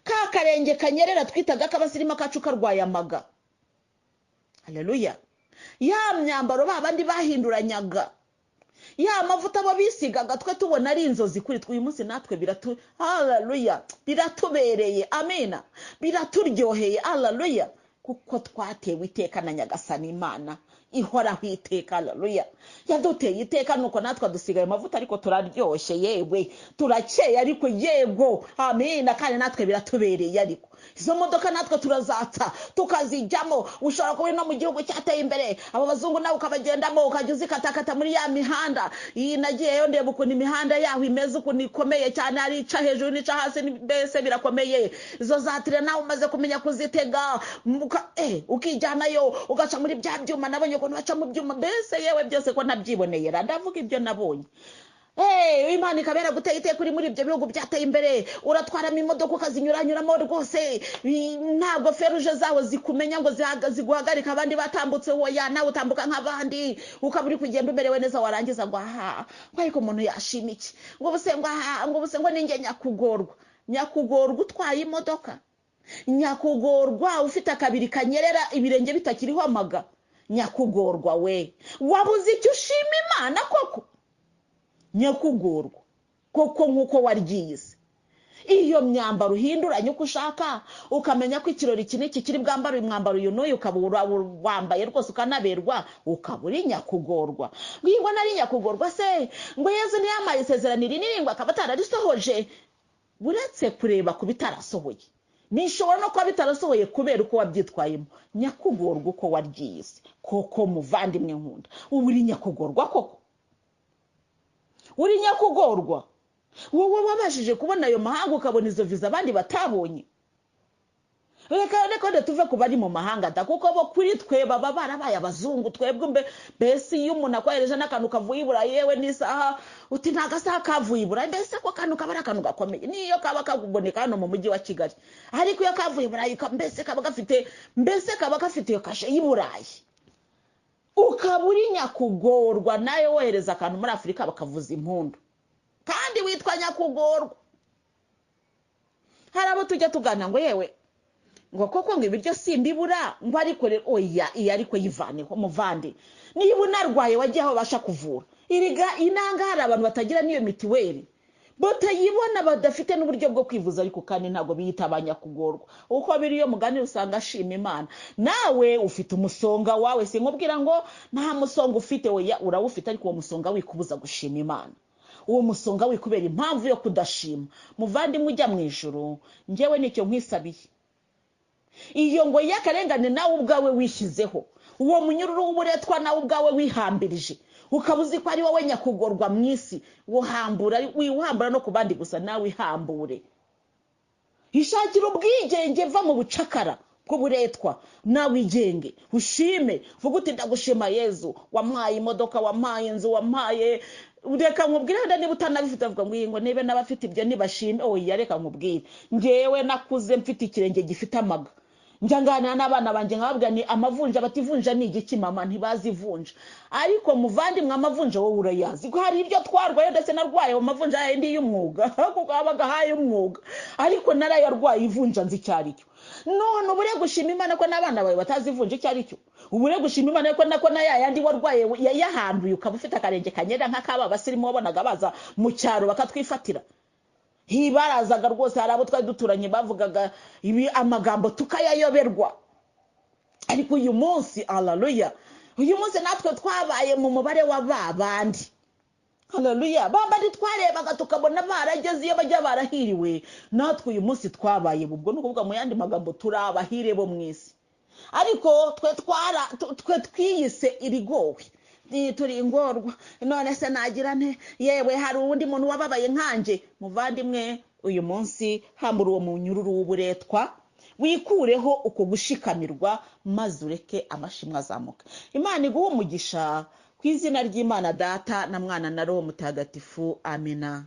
ka karenge kanyerera twitaga k'abasirimu kacu karwaye amaga. Haleluya. Ya myambaro babandi bahinduranyaga, ya mavuta abo bisigaga twe tubona ari inzozi kuri twe, uyu munsi natwe haleluya, biratubereye, amina, biraturyoheye, haleluya, kuko twatewe iteka na Nyagasani Imana ihoraho iteka. Haleluya, yaduteye iteka nuko natwe dusigaye amavuta, ariko turaryoshye, yewe turakeye, ariko yego, amina, kandi natwe biratubereye. Ariko izo modoka natwe turazatsa tukazijyamo. Ushobora kuba no mu gihugu cyateye imbere, abo bazungu nawe ukabagendamo, ukajya uzikatakata muri ya mihanda. Iyi nagiyeyo ndeba ukuntu imihanda yaho imeze, ukuntu ikomeye cyane, hari ica hejuru n'ica hasi, mbese birakomeye. Izo zatire nawe umaze kumenya kuzitega, ukijyanayo ugaca muri bya byuma. Nabonye ukuntu baca mu byuma, mbese yewe byose ko nabyiboneye, ndavuga ibyo nabonye. Imana ikabera guteye iteka uri muri ibyo bihugu byateye imbere, uratwaramo imodoka ukazinyuranyuramo rwose, ntabwo feruje zaho zikumenya ngo ziguhagarika abandi batambutse, woya nawe utambuka nk'abandi, ukaba uri kugenda umerewe neza. Warangiza ngo aha, ngo ariko umuntu yashima iki, ngo ubuse ngo aha, ngo ubuse ngo ninjye nyakugorwa. Nyakugorwa utwaye imodoka, nyakugorwa ufite akabiri kanyerera ibirenge bitakiriho amaga, nyakugorwa we wabuze icyo ushima Imana koko. Nyakugorwa koko nkuko waryize iyo myambaro uhinduranye uko ushaka, ukamenya ko ikirori iki n'iki kiri bwambare uyu mwambaro uyu n'uyu, ukaba wambaye rwose ukanaberwa, ukaba uri nyakugorwa. Ngo nari nyakugorwa se, ngo Yezu ntiyamaye isezerano iri n'iri, ngo akaba atararisohoje. Uretse kureba ku bitarasohoye, bishobora no kuba bitarasohoye kubera uko wabyitwayemo. Nyakugorwa uko waryize koko, muvandimwe nkunda, uba uri nyakugorwa koko, uri nyakugorwa. Wowe wabashije kubona ayo mahanga, ukabona izo viza abandi batabonye. Reka tuve ku bari mu mahanga da, kuko bo kuri twe baba barabaye abazungu. Twebwe mbese iyo umuntu akwohereje n'akantu kavuye i Burayi, yewe n'isaha uti nta gasaha kavuye i Burayi, mbese ko kantu kaba ari akantu gakomeye, niyo kaba kaboneka hano mu mujyi wa Kigali, ariko iyo kavuye i Burayi mbese kaba gafite, mbese kaba gafite iyo kashe y'i Burayi. Ukaba uri nyakugorwa, nawe wohereza akantu muri Afurika bakavuza impundu, kandi witwa nyakugorwa. Hari abo tujya tugana ngo yewe ngo koko ngo ibiryo simbibura, ngo ariko oya, iyo ariko yivaneho muvande. Niba unarwaye wagiye aho babasha kuvura. Iriga inanga hari abantu batagira n'iyo mitiweli, batayibona, badafite n'uburyo bwo kwivuza, ariko kandi ntabwo biyita abanyakugorwa. Uko biri iyo muganira usanga ashima Imana. Nawe ufite umusonga wawe, sinkubwira ngo nta musonga ufite, oya urawufite, ariko uwo musonga wikubuza gushima Imana, uwo musonga wikubera impamvu yo kudashima. Muvandimwe ujya mu ijuru, njyewe nicyo nkwisabiye, iyo ngo y'akarengane nawe ubwawe wishyizeho, uwo munyururu w'uburetwa nawe ubwawe wihambirije, ukaba uzi ko ari wowe nyakugorwa mu isi, uhambura, wihambura no ku bandi gusa, nawe ihambure, ishakira ubwigenge, va mu bucakara bw'uburetwa, nawe igenge, ushime, vuga uti ndagushima Yezu, wampaye imodoka, wampaye inzu, wampaye. Reka nkubwire, wenda niba utanabifite avuga ngo ngo nibe n'abafite ibyo ntibashime, oya reka nkubwire, njyewe nakuze mfite ikirenge gifite amaga. Njya nganira n'abana banjye nkababwira ni amavunja, bativunja ni igiki mama, ntibazivunja. Ariko muvandimwe, amavunja wowe urayazi, ko hari ibyo twarwaye, ndetse narwaye amavunja yandi y'umwuga, kuko habaga haye umwuga, ariko narayarwaye ivunja nzi icyo ari cyo. None ubure gushima Imana ko n'abana bawe batazivunja icyo ari cyo, ubure gushima Imana ko nako na yayandi warwaye yayahanduye, ukaba ufite akarenge kanyerera nk'akaba abasirimu wabonaga baza mu cyaro bakatwifatira. Hibarazaga rwose, hari abo twari duturanye bavugaga ibi amagambo tukayayoberwa. Ariko uyu munsi, haleluya, uyu munsi natwe twabaye mu mubare wa babandi, haleluya, babandi twarebaga tukabona barageze iyo bajya barahiriwe, natwe uyu munsi twabaye ubwo. Ni ukuvuga mu yandi magambo turi abahire bo mu isi, ariko twe twiyise irigowe, turi ingorwa. None se nagira nte, yewe hari uwundi muntu wababaye nkanjye. Muvandimwe, uyu munsi hambura uwo munyururu w'uburetwa, Wikureho uko gushikamirwa, maze ureke amashimwe azamuka. Imana iguha umugisha ku izina ry'Imana Data na Mwana na Roho Mutagatifu. Amina.